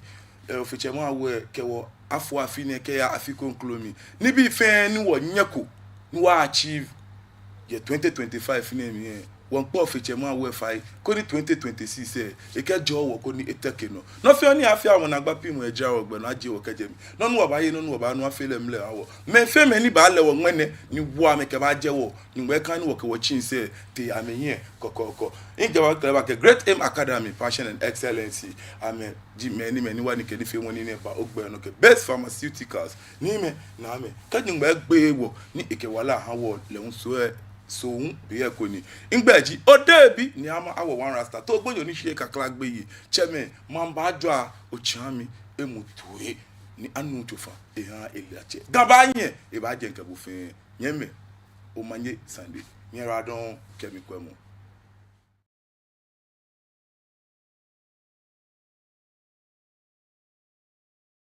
Ee, Ofe Tsɛ Mawu lɛ kɛ wɔ afɔ afi nɛɛ kɛya afi kroko mli. Nibii fɛɛ ni wɔnyɛko ni wɔ achieve yɛ twenty twenty-five nɛɛ mli lɛ, wɔmiikpa Ofe Tsɛ Mawu lɛ fai koni twenty twenty-six lɛ, ekɛjɔɔ wɔ koni eteke nɔ. Nɔ fɛɛ nɔ ni afeɔ wɔ naagba piŋmɔ ejara wɔ gbɛ nɔ, ajie wɔ kɛjɛ mli. Nɔ ni wɔbaaye, nɔ ni wɔbaanu, afee lɛ mlɛo aha wɔ. Mɛi fɛɛ mɛi ni baalɛ wɔ ŋmɛnɛ ni wɔ amɛkɛbaajɛ wɔ, Nyɔŋmɔ aka ni wɔkɛ wɔtsii sɛɛ tee amɛhiɛ kɔkɔɔkɔ. Miijie wɔ kɛlɛ ba akɛ Great Aim Academy, Passion and Excellency, amɛji mɛi ni, mɛi ni wa ni kɛ nifeemɔ nɛɛ ba ogbɛ nɔ kɛ Best Pharmaceuticals. Niimɛi, Naamɛi, kɛ Nyɔŋmɔ egbeee wɔ ni ekɛ wala aha wɔ lɛ hu, so lɛ, so hu be lɛ eko ni. Migbɛi ji Odehe-bi Nii Ama Awo One Rasta, Too Gbonyo ni sheee kakla gbeyei. Tsɛmɛi, maŋ baajwa, otsiami emu toi, ni anu tsofa eha elatsɛ. Ga baanyɛ, ebaajɛ ŋkɛ bo fɛɛ. Nyɛmɛi, omanye sane, nyɛyiwaladɔŋŋ kɛ mikwɛmɔ.